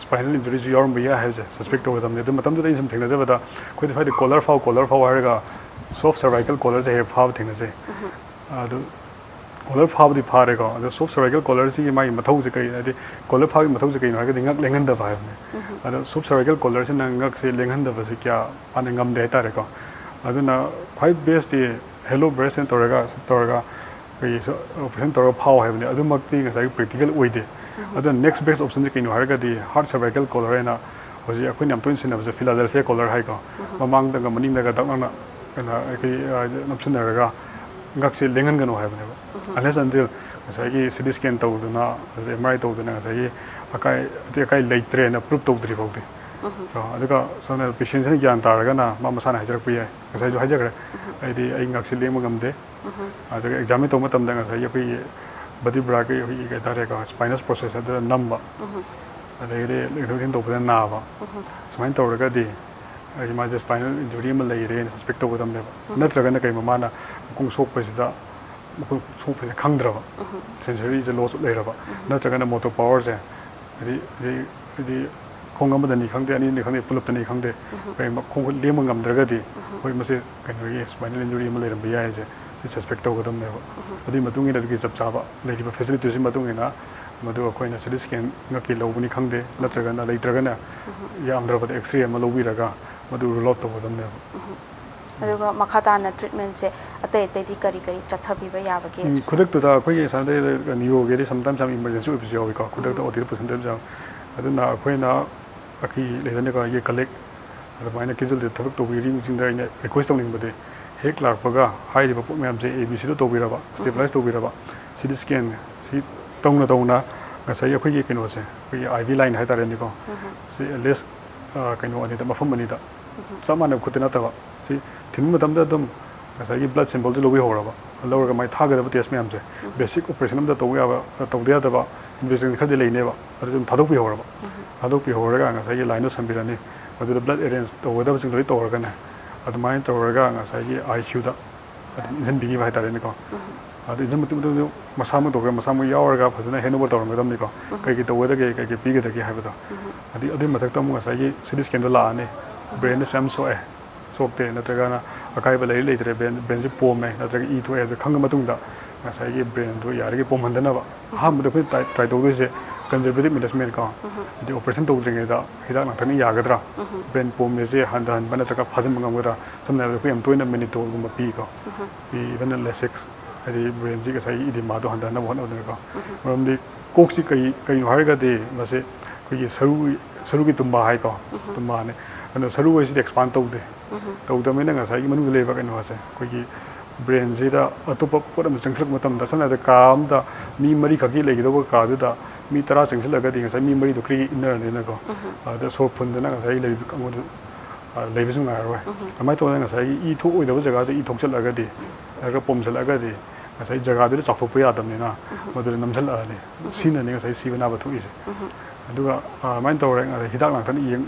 ꯁ꯭ꯄꯥꯏꯅꯦꯜ ꯏꯟꯖꯨꯔꯤꯁꯨ ꯌꯥꯎꯔꯝꯕ ꯌꯥꯏ ꯍꯥꯏꯕꯁꯦ ꯁꯁꯄꯦꯛ ꯇꯧꯒꯗꯕꯅꯤ꯫ ꯑꯗꯨ ꯃꯇꯝꯗꯨꯗ ꯑꯩꯅ ꯁꯨꯝ ꯊꯦꯡꯅꯖꯕꯗ ꯑꯩꯈꯣꯏꯗꯤ ꯁ꯭ꯋꯥꯏꯗ ꯀꯣꯂꯔ ꯐꯥꯎ, ꯀꯣꯂꯔ ꯐꯥꯎ ꯍꯥꯏꯔꯒ ꯁꯣꯐ ꯁꯔꯚꯥꯏꯀꯦꯜ ꯀꯣꯂꯔꯁꯦ ꯍꯦꯛ ꯐꯥꯕ ꯊꯦꯡꯅꯖꯩ꯫ ꯑꯗꯨ ꯀꯣꯂꯔ ꯐꯥꯕꯗꯤ ꯐꯥꯔꯦꯀꯣ, ꯑꯗꯣ ꯁꯣꯐ ꯁꯔꯚꯥꯏꯀꯦꯜ ꯀꯣꯂꯔꯁꯤꯒꯤ ꯃꯥꯒꯤ ꯃꯊꯧꯁꯦ ꯀꯔꯤ, ꯍꯥꯏꯗꯤ ꯀꯣꯂꯔ ꯐꯥꯕꯒꯤ ꯃꯊꯧꯁꯦ ꯀꯩꯅꯣ ꯍꯥꯏꯔꯒꯗꯤ ꯉꯛ ꯂꯦꯡꯍꯟꯗꯕ ꯍꯥꯏꯕꯅꯦ꯫ ꯑꯗꯣ ꯁꯣꯐ ꯁꯔꯚꯥꯏꯀꯦꯜ ꯀꯣꯂꯔꯁꯤꯅ ꯉꯛꯁꯦ ꯂꯦꯡꯍꯟꯗꯕꯁꯦ ꯀꯌꯥ ꯃꯥꯅ ꯉꯝꯗꯦ ꯍꯥꯏꯇꯥꯔꯦꯀꯣ꯫ ꯑꯗꯨꯅ ꯈ꯭ꯋꯥꯏ ꯕꯦꯁꯇꯤ ꯍꯦꯂꯣ ꯕ꯭ꯔꯦꯁꯅ ꯇꯧꯔꯒ, ꯇꯧꯔꯒ ꯑꯩꯈꯣꯏꯒꯤ ꯑꯣꯄꯔꯦꯁꯟ ꯇꯧꯔꯒ ꯐꯥꯎ ꯍꯥꯏꯕꯅꯤ꯫ ꯑꯗꯨꯃꯛꯇꯤ ꯉꯁꯥꯏꯒꯤ ꯄ꯭ꯔꯦꯛꯇꯤꯀꯦꯜ ꯑꯣꯏꯗꯦ꯫ ꯑꯗꯨꯅ ꯅꯦꯛꯁ ꯕꯦꯁ ꯑꯣꯞꯁꯟꯁꯦ ꯀꯩꯅꯣ ꯍꯥꯏꯔꯒꯗꯤ ꯍꯥꯔꯠ ꯁꯔꯚꯥꯏꯀꯦꯜ ꯀꯣꯂꯔ ꯍꯥꯏꯅ ꯍꯧꯖꯤꯛ ꯑꯩꯈꯣꯏꯅ ꯌꯥꯝ ꯇꯣꯏꯅ ꯁꯤꯖꯤꯟꯅꯕꯁꯦ ꯐꯤꯂꯥꯗꯦꯜꯐꯤꯌꯥ ꯀꯣꯂꯔ ꯍꯥꯏꯀꯣ꯫ ꯃꯃꯥꯡꯗꯒ ꯃꯅꯤꯡꯗꯒ ꯗꯛ ꯅꯛꯅ ꯀꯩꯅꯣ ꯑꯩꯈꯣꯏ ꯅꯞꯁꯤꯟꯅꯔꯒ ꯉꯛꯁꯦ ꯂꯦꯡꯍꯟꯒꯅꯨ ꯍꯥꯏꯕꯅꯦꯕ꯫ ꯑꯟꯂꯦꯁ ꯑꯟꯇꯤꯜ ꯉꯁꯥꯏꯒꯤ ꯁꯤ ꯇꯤ ꯁ꯭ꯀꯦꯟ ꯇꯧꯗꯅ, ꯑꯗꯩ ꯑꯦꯝ ꯑꯥꯔ ꯑꯥꯏ ꯇꯧꯗꯅ ꯉꯁꯥꯏꯒꯤ ꯑꯀꯥꯏ, ꯑꯇꯦꯛ ꯑꯀꯥꯏ ꯂꯩꯇ꯭ꯔꯦꯅ ꯄ꯭ꯔꯨꯞ ꯇꯧꯗ꯭ꯔꯤ ꯐꯥꯎꯗꯤ꯫ ꯀꯣ, ꯑꯗꯨꯒ ꯁꯣꯝꯅ ꯄꯦꯁꯦꯟꯁꯤꯅ ꯒ꯭ꯌꯥꯟ ꯇꯥꯔꯒꯅ ꯃꯥ ꯃꯁꯥꯅ ꯍꯥꯏꯖꯔꯛꯄ ꯌꯥꯏ꯫ ꯉꯁꯥꯏꯁꯨ ꯍꯥꯏꯖꯈ꯭ꯔꯦ, ꯑꯩꯗꯤ ꯑꯩ ꯉꯛꯁꯦ ꯂꯦꯡꯕ ꯉꯝꯗꯦ꯫ ꯑꯗꯨꯒ ꯑꯦꯛꯖꯥꯃꯤꯟ ꯇꯧꯕ ꯃꯇꯝꯗ ꯉꯁꯥꯏꯒꯤ ꯑꯩꯈꯣꯏꯒꯤ ꯕꯗꯤ ꯕ꯭ꯔꯥꯒꯤ ꯑꯩꯈꯣꯏꯒꯤ ꯀꯩ ꯍꯥꯏꯇꯥꯔꯦꯀꯣ, ꯁ꯭ꯄꯥꯏꯅꯁ ꯄ꯭ꯔꯣꯁꯦꯁ ꯑꯗꯨꯗ ꯅꯝꯕ, ꯑꯗꯒꯤꯗꯤ ꯂꯦꯡꯊꯣꯛ ꯂꯦꯡꯁꯤꯟ ꯇꯧꯕꯗ ꯅꯥꯕ, ꯁꯨꯃꯥꯏꯅ ꯇꯧꯔꯒꯗꯤ ꯑꯩ ꯃꯥꯁꯦ spinal injury ꯑꯃ ꯂꯩꯔꯦꯅ suspect ꯇꯧꯒꯗꯕꯅꯦꯕ꯫ ꯎꯝ꯫ ꯅꯠꯇ꯭ꯔꯒꯅ ꯀꯩꯒꯨꯝꯕ ꯃꯥꯅ ꯃꯈꯣꯡ ꯁꯣꯛꯄꯁꯤꯗ, ꯃꯈꯣꯡ ꯁꯣꯛꯄꯁꯦ ꯈꯪꯗ꯭ꯔꯕ, ꯎꯝ꯫ Sensoryꯁꯦ loss ꯂꯩꯔꯕ, ꯎꯝ꯫ ꯅꯠꯇ꯭ꯔꯒꯅ motor powerꯁꯦ, ꯍꯥꯏꯗꯤ, ꯍꯥꯏꯗꯤ, ꯍꯥꯏꯗꯤ ꯈꯣꯡ ꯑꯃꯗꯅꯤ ꯈꯪꯗꯦ, ꯑꯅꯤꯅꯤ ꯈꯪꯗꯦ, ꯄꯨꯂꯞꯇꯅꯤ ꯈꯪꯗꯦ, ꯎꯝ꯫ ꯑꯩꯈꯣꯏ ꯃꯈꯣꯡ ꯈꯨꯠ ꯂꯦꯡꯕ ꯉꯝꯗ꯭ꯔꯒꯗꯤ, ꯎꯝ꯫ ꯑꯩꯈꯣꯏ ꯃꯁꯤ ꯀꯩꯅꯣꯒꯤ spinal injury ꯑꯃ ꯂꯩꯔꯝꯕ ꯌꯥꯏꯁꯦ, ꯁꯤ suspect ꯇꯧꯒꯗꯕꯅꯦꯕ꯫ ꯎꯝ꯫ ꯑꯗꯨꯒꯤ ꯃꯇꯨꯡ ꯏꯟꯅ ꯑꯗꯨꯒꯤ ꯆꯞ ꯆꯥꯕ ꯂꯩꯔꯤꯕ facilityꯁꯤ ꯃꯇꯨꯡ ꯏꯟꯅ ꯃꯗꯨ ꯑꯩꯈꯣꯏꯅ CT scan ꯉꯛꯀꯤ ꯂꯧꯕꯅꯤ ꯈꯪꯗꯦ, ꯎꯝ꯫ ꯅꯠꯇ꯭ꯔꯒꯅ ꯂꯩꯇ꯭ꯔꯒꯅ ꯎꯝ꯫ ꯌꯥꯝꯗ꯭ꯔꯕꯗ X-ray ꯑꯃ ꯂꯧꯕꯤꯔꯒ ꯃꯗꯨ rule out ꯇꯧꯒꯗꯕꯅꯦꯕ꯫ ꯎꯝ꯫ ꯑꯗꯨꯒ ꯃꯈꯥ ꯇꯥꯅ treatmentꯁꯦ ꯑꯇꯩ ꯑꯇꯩꯗꯤ ꯀꯔꯤ ꯀꯔꯤ ꯆꯠꯊꯕꯤꯕ ꯌꯥꯕꯒꯦ? ꯎꯝ, ꯈꯨꯗꯛꯇꯨꯗ ꯑꯩꯈꯣꯏꯒꯤ ꯁꯥꯟꯅꯗ neuroꯒꯤꯗꯤ sometimes ꯌꯥꯝ emergency ꯑꯣꯏꯕꯁꯨ ꯌꯥꯎꯏꯀꯣ, ꯈꯨꯗꯛꯇ ꯎꯝ꯫ OTꯗ ꯄꯨꯁꯤꯟꯗꯕꯁꯨ ꯌꯥꯎꯏ꯫ ꯑꯗꯨꯅ ꯑꯩꯈꯣꯏꯅ ꯑꯩꯈꯣꯏ ꯂꯩꯗꯅꯀꯣ, ꯑꯩꯒꯤ colleague ꯑꯗꯨꯃꯥꯏꯅ casualtyꯗ ꯊꯕꯛ ꯇꯧꯕꯤꯔꯤꯕꯁꯤꯡꯗ ꯑꯩꯅ request ꯇꯧꯅꯤꯡꯕꯗꯤ, ꯍꯦꯛ ꯂꯥꯛꯄꯒ ꯍꯥꯏꯔꯤꯕ ꯄꯣꯠ ꯃꯌꯥꯝꯁꯦ A B Cꯗ ꯇꯧꯕꯤꯔꯕ, stabilize ꯇꯧꯕꯤꯔꯕ, CT scan ꯁꯤ ꯇꯧꯅ ꯇꯧꯅ ꯉꯁꯥꯏꯒꯤ ꯑꯩꯈꯣꯏꯒꯤ ꯀꯩꯅꯣꯁꯦ, ꯑꯩꯈꯣꯏꯒꯤ I V line ꯍꯥꯏꯇꯥꯔꯦꯅꯦꯀꯣ, ꯎꯝ꯫ ꯁꯤ at least, ꯑ, ꯀꯩꯅꯣ ꯑꯅꯤꯗ, ꯃꯐꯝ ꯑꯅꯤꯗ, ꯎꯝ꯫ ꯆꯞ ꯃꯥꯟꯅꯕ ꯈꯨꯠꯇ ꯅꯠꯇꯕ, ꯁꯤ ꯊꯤꯟꯕ ꯃꯇꯝꯗ ꯑꯗꯨꯝ ꯉꯁꯥꯏꯒꯤ blood sampleꯁꯦ ꯂꯧꯕꯤꯍꯧꯔꯕ, ꯂꯧꯔꯒ ꯃꯥꯏ ꯊꯥꯒꯗꯕ test ꯃꯌꯥꯝꯁꯦ, ꯎꯝ꯫ Basic operation ꯑꯝꯗ ꯇꯧꯕ ꯌꯥꯕ, ꯇꯧꯗ ꯌꯥꯗꯕ investigation ꯈꯔꯗꯤ ꯂꯩꯅꯦꯕ, ꯑꯗꯨ ꯑꯗꯨꯝ ꯊꯥꯗꯣꯛꯄꯤꯍꯧꯔꯕ꯫ ꯎꯝ꯫ ꯊꯥꯗꯣꯛꯄꯤꯍꯧꯔꯒ ꯉꯁꯥꯏꯒꯤ lineꯗꯣ ꯁꯝꯕꯤꯔꯅꯤ, ꯃꯗꯨꯗ blood arrange ꯇꯧꯒꯗꯕꯁꯤꯡ ꯂꯣꯏ ꯇꯧꯔꯒꯅꯦ, ꯑꯗꯨꯃꯥꯏꯅ ꯇꯧꯔꯒ ꯉꯁꯥꯏꯒꯤ ICUꯗ ꯑꯗꯨꯝ ꯏꯟꯁꯤꯟꯕꯤꯈꯤꯕ ꯍꯥꯏꯇꯥꯔꯦꯅꯦꯀꯣ꯫ ꯎꯝ꯫ ꯑꯗꯨ ꯏꯟꯁꯤꯟꯕ ꯃꯇꯨꯡꯗ ꯃꯁꯥꯃꯛ ꯇꯧꯒꯦ, ꯃꯁꯥꯃꯛ ꯌꯥꯎꯔꯒ ꯐꯖꯅ handover ꯇꯧꯔꯝꯒꯗꯕꯅꯤꯀꯣ꯫ ꯎꯝ꯫ ꯀꯩ ꯀꯩ ꯇꯧꯒꯗꯒꯦ, ꯀꯩ ꯀꯩ ꯄꯤꯒꯗꯒꯦ ꯍꯥꯏꯕꯗꯣ꯫ ꯎꯝ꯫ ꯑꯗꯨ, ꯑꯗꯨꯒꯤ ꯃꯊꯛꯇ ꯑꯃꯨꯛ ꯉꯁꯥꯏꯒꯤ CT scanꯗꯣ ꯂꯥꯛꯑꯅꯤ, ꯎꯝ꯫ Brainꯗꯁꯨ ꯌꯥꯝ ꯁꯣꯛꯑꯦ, ꯁꯣꯛꯇꯦ, ꯅꯠꯇ꯭ꯔꯒꯅ ꯑꯀꯥꯏꯕ ꯂꯩꯔꯤ ꯂꯩꯇ꯭ꯔꯦ, brain, brainꯁꯦ ꯄꯣꯝꯃꯦ ꯅꯠꯇ꯭ꯔꯒ ꯏ ꯊꯣꯛꯑꯦ ꯍꯥꯏꯕꯗꯣ ꯈꯪꯉ ꯃꯇꯨꯡꯗ ꯉꯁꯥꯏꯒꯤ brainꯗꯣ ꯌꯥꯔꯤꯒꯩ ꯄꯣꯝꯍꯟꯗꯅꯕ꯫ ꯎꯝ꯫ ꯑꯍꯥꯟꯕꯗ ꯑꯩꯈꯣꯏꯅ try, try ꯇꯧꯗꯣꯏꯁꯦ conservative management ꯀꯣ꯫ ꯎꯝ꯫ ꯍꯥꯏꯗꯤ operation ꯇꯧꯗ꯭ꯔꯤꯉꯩꯗ ꯍꯤꯗꯥꯛ ꯂꯥꯡꯊꯛꯅ ꯌꯥꯒꯗ꯭ꯔꯥ? ꯎꯝ꯫ Brain ꯄꯣꯝꯃꯤꯁꯦ ꯍꯟꯊꯍꯟꯕ ꯅꯠꯇ꯭ꯔꯒ ꯐꯥꯖꯤꯟꯕ ꯉꯝꯒꯗ꯭ꯔꯥ? ꯁꯝꯅ ꯍꯥꯏꯔꯕꯗ ꯑꯩꯈꯣꯏ ꯌꯥꯝ ꯇꯣꯏꯅ Manitoulꯒꯨꯝꯕ ꯄꯤꯀꯣ꯫ ꯎꯝ꯫ ꯄꯤ, even Lasix, ꯍꯥꯏꯗꯤ brainꯁꯤ ꯉꯁꯥꯏꯒꯤ edematꯣ ꯍꯟꯊꯍꯟꯅꯕ ꯍꯣꯠꯅꯕꯗꯀꯣ꯫ ꯎꯝ꯫ ꯃꯔꯝꯗꯤ ꯀꯣꯛꯁꯤ ꯀꯔꯤ, ꯀꯔꯤꯅꯣ ꯍꯥꯏꯔꯒꯗꯤ ꯃꯁꯤ ꯑꯩꯈꯣꯏꯒꯤ ꯁꯔꯨ, ꯁꯔꯨꯒꯤ ꯇꯨꯝꯕꯥ ꯍꯥꯏꯀꯣ, ꯎꯝ꯫ ꯇꯨꯝꯕꯥꯅꯤ꯫ ꯑꯗꯨꯅ ꯁꯔꯨ ꯍꯥꯏꯁꯤꯗꯤ expand ꯇꯧꯗꯦ꯫ ꯎꯝ꯫ ꯇꯧꯗꯕꯅꯤꯅ ꯉꯁꯥꯏꯒꯤ ꯃꯅꯨꯡꯗ ꯂꯩꯕ ꯀꯩꯅꯣꯁꯦ, ꯑꯩꯈꯣꯏꯒꯤ brainꯁꯤꯗ ꯑꯇꯣꯞꯄ ꯄꯣꯠ ꯑꯃ ꯆꯪꯁꯤꯜꯂꯛꯄ ꯃꯇꯝꯗ, ꯁꯝꯅ ꯍꯥꯏꯔꯕꯗ ꯀꯥ ꯑꯃꯗ ꯃꯤ ꯃꯔꯤꯈꯛꯀꯤ ꯂꯩꯒꯗꯧꯕ ꯀꯥꯗꯨꯗ ꯃꯤ ꯇꯔꯥ ꯆꯪꯁꯤꯜꯂꯒꯗꯤ ꯉꯁꯥꯏ ꯃꯤ ꯃꯔꯤꯗꯣ ꯀ꯭ꯔꯤ ꯏꯟꯅꯔꯅꯤꯅꯀꯣ꯫ ꯎꯝ꯫ ꯑꯗꯨꯗ ꯁꯣꯔ ꯐꯨꯟꯗꯅ ꯉꯁꯥꯏꯒꯤ ꯂꯩꯕ ꯀꯥꯡꯕꯨꯗꯨ, ꯑ, ꯂꯩꯕꯁꯨ ꯉꯝꯃꯔꯣꯏ꯫ ꯎꯝ꯫ ꯑꯗꯨꯃꯥꯏꯅ ꯇꯧꯗꯅ ꯉꯁꯥꯏꯒꯤ ꯏ ꯊꯣꯛꯑꯣꯏꯗꯕ ꯖꯒꯥꯗ ꯏ ꯊꯣꯛꯆꯜꯂꯒꯗꯤ, ꯎꯝ꯫ ꯅꯠꯇ꯭ꯔꯒ ꯄꯣꯝꯁꯤꯜꯂꯛꯑꯒꯗꯤ ꯉꯁꯥꯏ ꯖꯒꯥꯗꯨꯗꯤ ꯆꯥꯎꯊꯣꯛꯄ ꯌꯥꯗꯕꯅꯤꯅ ꯎꯝ꯫ ꯃꯗꯨꯗ ꯅꯝꯁꯤꯜꯂꯛꯑꯅꯤ꯫ ꯎꯝ꯫ ꯁꯤꯅꯅꯤ ꯉꯁꯥꯏ ꯁꯤꯕ ꯅꯥꯕ ꯊꯣꯛꯏꯁꯦ꯫ ꯎꯝ꯫ ꯑꯗꯨꯒ ꯑꯗꯨꯃꯥꯏꯅ ꯇꯧꯔꯦ꯫ ꯍꯤꯗꯥꯛ ꯂꯥꯡꯊꯛꯅ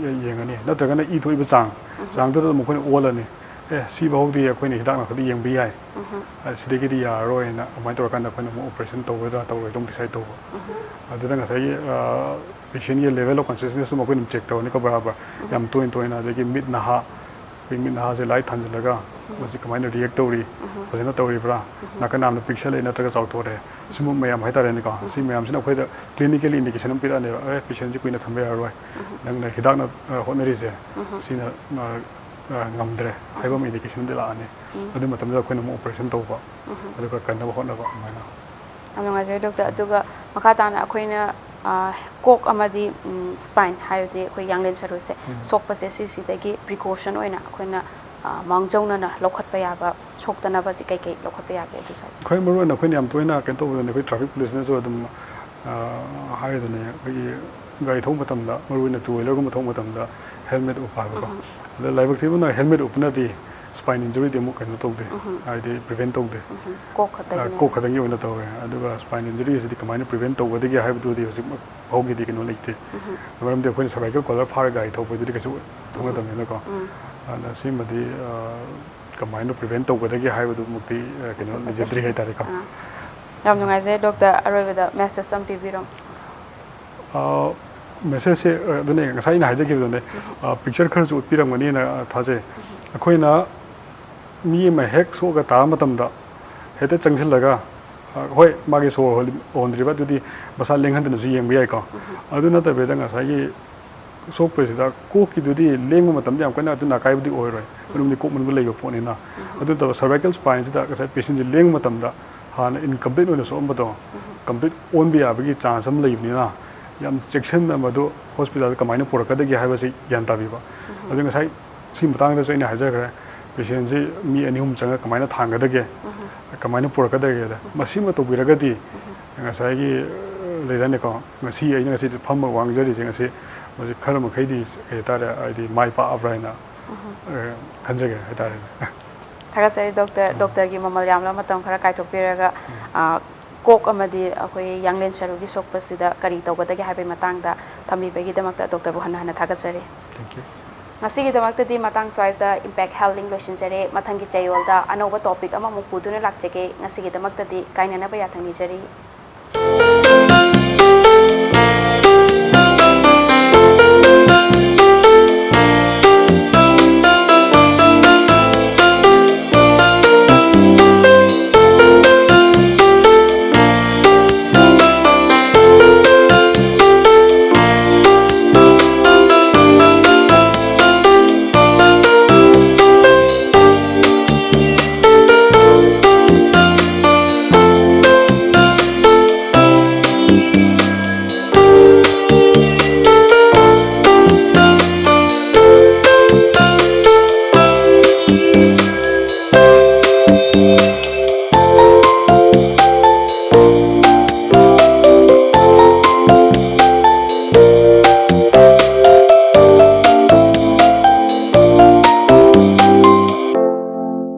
ꯌꯦꯡꯉꯅꯤ, ꯅꯠꯇ꯭ꯔꯒꯅ ꯏ ꯊꯣꯛꯏꯕ ꯆꯥꯡ, ꯆꯥꯡꯗꯨꯗ ꯑꯗꯨꯝ ꯑꯩꯈꯣꯏꯅ ꯑꯣꯜꯂꯅꯤ꯫ ꯑꯦ, ꯁꯤ ꯐꯥꯎꯗꯤ ꯑꯩꯈꯣꯏꯅ ꯍꯤꯗꯥꯛ ꯂꯥꯡꯊꯛꯇ ꯌꯦꯡꯕ ꯌꯥꯏ, ꯁꯤꯗꯒꯤꯗꯤ ꯌꯥꯔꯔꯣꯏꯅ ꯑꯗꯨꯃꯥꯏꯅ ꯇꯧꯔꯀꯥꯟꯗ ꯑꯩꯈꯣꯏꯅ ꯑꯃꯨꯛ operation ꯇꯧꯒꯗ꯭ꯔꯥ ꯇꯧꯔꯣꯏꯗ꯭ꯔꯥ ꯑꯃꯨꯛ decide ꯇꯧꯕ꯫ ꯑꯗꯨꯗ ꯉꯁꯥꯏꯒꯤ patientꯒꯤ level of consciousnessꯇꯨ ꯑꯩꯈꯣꯏꯅ check ꯇꯧꯔꯅꯤꯀꯣ ꯕꯔꯥꯕꯔ꯫ ꯌꯥꯝ ꯇꯣꯏꯅ ꯇꯣꯏꯅ, ꯑꯗꯒꯤ ꯃꯤꯠ ꯅꯥꯍꯥ, ꯑꯩꯈꯣꯏ ꯃꯤꯠ ꯅꯥꯍꯥꯁꯦ light ꯊꯥꯟꯖꯤꯜꯂꯒ ꯃꯁꯤ ꯀꯃꯥꯏꯅ react ꯇꯧꯔꯤ, ꯐꯖꯅ ꯇꯧꯔꯤꯕ꯭ꯔꯥ, ꯅꯥꯀꯟ ꯅꯥꯝꯅ ꯄꯤꯛꯁꯜꯂꯛꯑꯦ ꯅꯠꯇ꯭ꯔꯒ ꯆꯥꯎꯊꯣꯔꯛꯑꯦ, ꯁꯤꯒꯨꯝꯕ ꯃꯌꯥꯝ ꯍꯥꯏꯇꯥꯔꯦꯅꯦꯀꯣ꯫ ꯁꯤ ꯃꯌꯥꯝꯁꯤꯅ ꯑꯩꯈꯣꯏꯗ clinically indication ꯑꯃ ꯄꯤꯔꯛꯑꯅꯦꯕ, "ꯑꯦ, patientꯁꯤ ꯀꯨꯏꯅ ꯊꯝꯕ ꯌꯥꯔꯔꯣꯏ, ꯅꯪꯅ ꯍꯤꯗꯥꯛꯅ ꯍꯣꯠꯅꯔꯤꯁꯦ ꯁꯤꯅ ꯉꯝꯗ꯭ꯔꯦ" ꯍꯥꯏꯕ ꯑꯃ indication ꯑꯃꯗꯤ ꯂꯥꯛꯑꯅꯤ꯫ ꯑꯗꯨ ꯃꯇꯝꯗ ꯑꯩꯈꯣꯏꯅ ꯑꯃꯨꯛ operation ꯇꯧꯕ, ꯑꯗꯨꯒ ꯀꯟꯅꯕ ꯍꯣꯠꯅꯕ ꯑꯗꯨꯃꯥꯏꯅ꯫ ꯌꯥꯝ ꯅꯨꯡꯉꯥꯏꯖꯔꯦ doctor꯫ ꯑꯗꯨꯒ ꯃꯈꯥ ꯇꯥꯅ ꯑꯩꯈꯣꯏꯅ ꯀꯣꯛ ꯑꯃꯗꯤ spine, ꯍꯥꯏꯕꯗꯤ ꯑꯩꯈꯣꯏ ꯌꯥꯡꯂꯦꯟ ꯁꯔꯨꯁꯦ ꯁꯣꯛꯄꯁꯦ, ꯁꯤꯁꯤꯗꯒꯤ precaution ꯑꯣꯏꯅ ꯑꯩꯈꯣꯏꯅ ꯃꯥꯡꯖꯧꯅꯅ ꯂꯧꯈꯠꯄ ꯌꯥꯕ, ꯁꯣꯛꯇꯅꯕꯁꯦ ꯀꯩ ꯀꯩ ꯂꯧꯈꯠꯄ ꯌꯥꯒꯦ ꯑꯗꯨꯁꯨ? ꯈ꯭ꯋꯥꯏ ꯃꯔꯨꯑꯣꯏꯅ ꯑꯩꯈꯣꯏꯅ ꯌꯥꯝ ꯇꯣꯏꯅ ꯀꯩꯅꯣ ꯇꯧꯕꯗꯅꯦ, ꯑꯩꯈꯣꯏ traffic policeꯅꯁꯨ ꯑꯗꯨꯝ ꯍꯥꯏꯔꯤꯗꯨꯅꯦ, ꯑꯩꯈꯣꯏꯒꯤ ꯒꯥꯔꯤ ꯊꯧꯕ ꯃꯇꯝꯗ, ꯃꯔꯨꯑꯣꯏꯅ two wheelerꯒꯨꯝꯕ ꯊꯧꯕ ꯃꯇꯝꯗ helmet ꯎꯞꯄ ꯍꯥꯏꯕꯀꯣ꯫ ꯑꯗꯣ ꯂꯥꯏꯕꯛ ꯊꯤꯕꯅ helmet ꯎꯞꯄꯅꯗꯤ spine injuryꯗꯤ ꯑꯃꯨꯛ ꯀꯩꯅꯣ ꯇꯧꯗꯦ, ꯍꯥꯏꯗꯤ prevent ꯇꯧꯗꯦ꯫ ꯀꯣꯛ ꯈꯛꯇꯒꯤꯅꯦ꯫ ꯀꯣꯛ ꯈꯛꯇꯪꯒꯤ ꯑꯣꯏꯅ ꯇꯧꯋꯦ꯫ ꯑꯗꯨꯒ spine injuryꯁꯤꯗꯤ ꯀꯃꯥꯏꯅ prevent ꯇꯧꯒꯗꯒꯦ ꯍꯥꯏꯕꯗꯨꯗꯤ ꯍꯧꯖꯤꯛ ꯐꯥꯎꯒꯤꯗꯤ ꯀꯩꯅꯣ ꯂꯩꯇꯦ꯫ ꯃꯔꯝꯗꯤ ꯑꯩꯈꯣꯏꯅ cervical collar ꯐꯥꯔꯒ ꯒꯥꯔꯤ ꯊꯧꯕꯗꯨꯗꯤ ꯀꯩꯁꯨ ꯊꯣꯛꯅꯗꯕꯅꯤꯅꯀꯣ꯫ ꯑꯗꯨꯅ ꯁꯤꯃꯗꯤ ꯀꯃꯥꯏꯅ prevent ꯇꯧꯒꯗꯒꯦ ꯍꯥꯏꯕꯗꯨꯃꯛꯇꯤ ꯀꯩꯅꯣ ꯂꯩꯖꯗ꯭ꯔꯤ ꯍꯥꯏꯇꯥꯔꯦꯀꯣ꯫ ꯌꯥꯝ ꯅꯨꯡꯉꯥꯏꯖꯔꯦ doctor꯫ ꯑꯔꯣꯏꯕꯗ message ꯑꯃ ꯄꯤꯕꯤꯔꯣ꯫ Messageꯁꯦ ꯑꯗꯨꯅꯦ, ꯉꯁꯥꯏ ꯑꯩꯅ ꯍꯥꯏꯖꯈꯤꯕꯗꯨꯅꯦ, picture ꯈꯔꯁꯨ ꯎꯠꯄꯤꯔꯝꯒꯅꯤꯅ ꯊꯥꯖꯩ꯫ ꯑꯩꯈꯣꯏꯅ ꯃꯤ ꯑꯃ ꯍꯦꯛ ꯁꯣꯛꯑꯒ ꯇꯥꯕ ꯃꯇꯝꯗ ꯍꯦꯛꯇ ꯆꯪꯁꯤꯜꯂꯒ, ꯍꯣꯏ, ꯃꯥꯒꯤ ꯁꯣꯔ ꯍꯣꯜꯂꯤ-, ꯍꯣꯟꯗ꯭ꯔꯤꯕ, ꯑꯗꯨꯗꯤ ꯃꯁꯥ ꯂꯦꯡꯍꯟꯗꯅꯁꯨ ꯌꯦꯡꯕ ꯌꯥꯏꯀꯣ꯫ ꯑꯗꯨ ꯅꯠꯇꯕꯤꯗ ꯉꯁꯥꯏꯒꯤ ꯁꯣꯛꯄꯁꯤꯗ ꯀꯣꯛꯀꯤꯗꯨꯗꯤ ꯂꯦꯡꯕ ꯃꯇꯝꯗ ꯌꯥꯝ ꯀꯟꯅ ꯑꯗꯨꯅ ꯑꯀꯥꯏꯕꯗꯤ ꯑꯣꯏꯔꯣꯏ, ꯃꯔꯝꯗꯤ ꯀꯣꯛ ꯃꯅꯨꯡꯗ ꯂꯩꯕ ꯄꯣꯠꯅꯤꯅ꯫ ꯑꯗꯨ ꯅꯠꯇꯕ cervical spineꯁꯤꯗ ꯉꯁꯥꯏ patientꯁꯤ ꯂꯦꯡꯕ ꯃꯇꯝꯗ ꯍꯥꯟꯅ incomplete ꯑꯣꯏꯅ ꯁꯣꯛꯑꯝꯕꯗꯣ complete ꯑꯣꯟꯕ ꯌꯥꯕꯒꯤ chance ꯑꯃ ꯂꯩꯕꯅꯤꯅ, ꯌꯥꯝ ꯆꯦꯛꯁꯤꯟꯅ ꯃꯗꯨ hospitalꯗ ꯀꯃꯥꯏꯅ ꯄꯨꯔꯛꯀꯗꯒꯦ ꯍꯥꯏꯕꯁꯤ ꯒ꯭ꯌꯥꯟ ꯇꯥꯕꯤꯕ꯫ ꯑꯗꯨ ꯉꯁꯥꯏ ꯁꯤ ꯃꯇꯥꯡꯗꯁꯨ ꯑꯩꯅ ꯍꯥꯏꯖꯈ꯭ꯔꯦ, patientꯁꯤ ꯃꯤ ꯑꯅꯤ ꯑꯍꯨꯝ ꯆꯪꯉꯒ ꯀꯃꯥꯏꯅ ꯊꯥꯡꯒꯗꯒꯦ, ꯀꯃꯥꯏꯅ ꯄꯨꯔꯛꯀꯗꯒꯦꯗ, ꯃꯁꯤꯃ ꯇꯧꯕꯤꯔꯒꯗꯤ ꯉꯁꯥꯏꯒꯤ, ꯑ, ꯂꯩꯗꯥꯏꯅꯦꯀꯣ, ꯉꯁꯤ ꯑꯩꯅ ꯉꯁꯤ ꯐꯝꯃ ꯋꯥ ꯉꯥꯡꯖꯔꯤꯁꯦ ꯉꯁꯤ, ꯃꯁꯤ ꯈꯔ ꯃꯈꯩꯗꯤ ꯀꯩ ꯍꯥꯏꯇꯥꯔꯦ, ꯍꯥꯏꯗꯤ ꯃꯥꯏ ꯄꯥꯛꯑꯕ꯭ꯔꯥ ꯍꯥꯏꯅ, ꯑ, ꯈꯟꯖꯒꯦ ꯍꯥꯏꯇꯥꯔꯦꯅꯦ꯫ ꯊꯥꯒꯠꯆꯔꯤ doctor꯫ Doctorꯒꯤ ꯃꯃꯜ ꯌꯥꯝꯂꯕ ꯃꯇꯝ ꯈꯔ ꯀꯥꯏꯊꯣꯛꯄꯤꯔꯒ, ꯑ, ꯀꯣꯛ ꯑꯃꯗꯤ ꯑꯩꯈꯣꯏ ꯌꯥꯡꯂꯦꯟ ꯁꯔꯨꯒꯤ ꯁꯣꯛꯄꯁꯤꯗ ꯀꯔꯤ ꯇꯧꯒꯗꯒꯦ ꯍꯥꯏꯕꯒꯤ ꯃꯇꯥꯡꯗ ꯊꯝꯕꯤꯕꯒꯤ ꯗꯃꯛꯇ ꯗꯣꯛꯇꯔꯕꯨ ꯍꯟꯅ ꯍꯟꯅ ꯊꯥꯒꯠꯆꯔꯤ꯫ Thank you. ꯉꯁꯤꯒꯤꯗꯃꯛꯇꯗꯤ ꯃꯇꯥꯡ ꯁ꯭ꯋꯥꯏꯗ Impact Health Link ꯂꯣꯏꯁꯤꯟꯖꯔꯦ꯫ ꯃꯊꯪꯒꯤ ꯆꯌꯣꯜꯗ ꯑꯅꯧꯕ topic ꯑꯃꯃꯨꯛ ꯄꯨꯗꯨꯅ ꯂꯥꯛꯆꯒꯦ꯫ ꯉꯁꯤꯒꯤꯗꯃꯛꯇꯗꯤ ꯀꯥꯏꯅꯅꯕ ꯌꯥꯊꯪ ꯅꯤꯖꯔꯤ꯫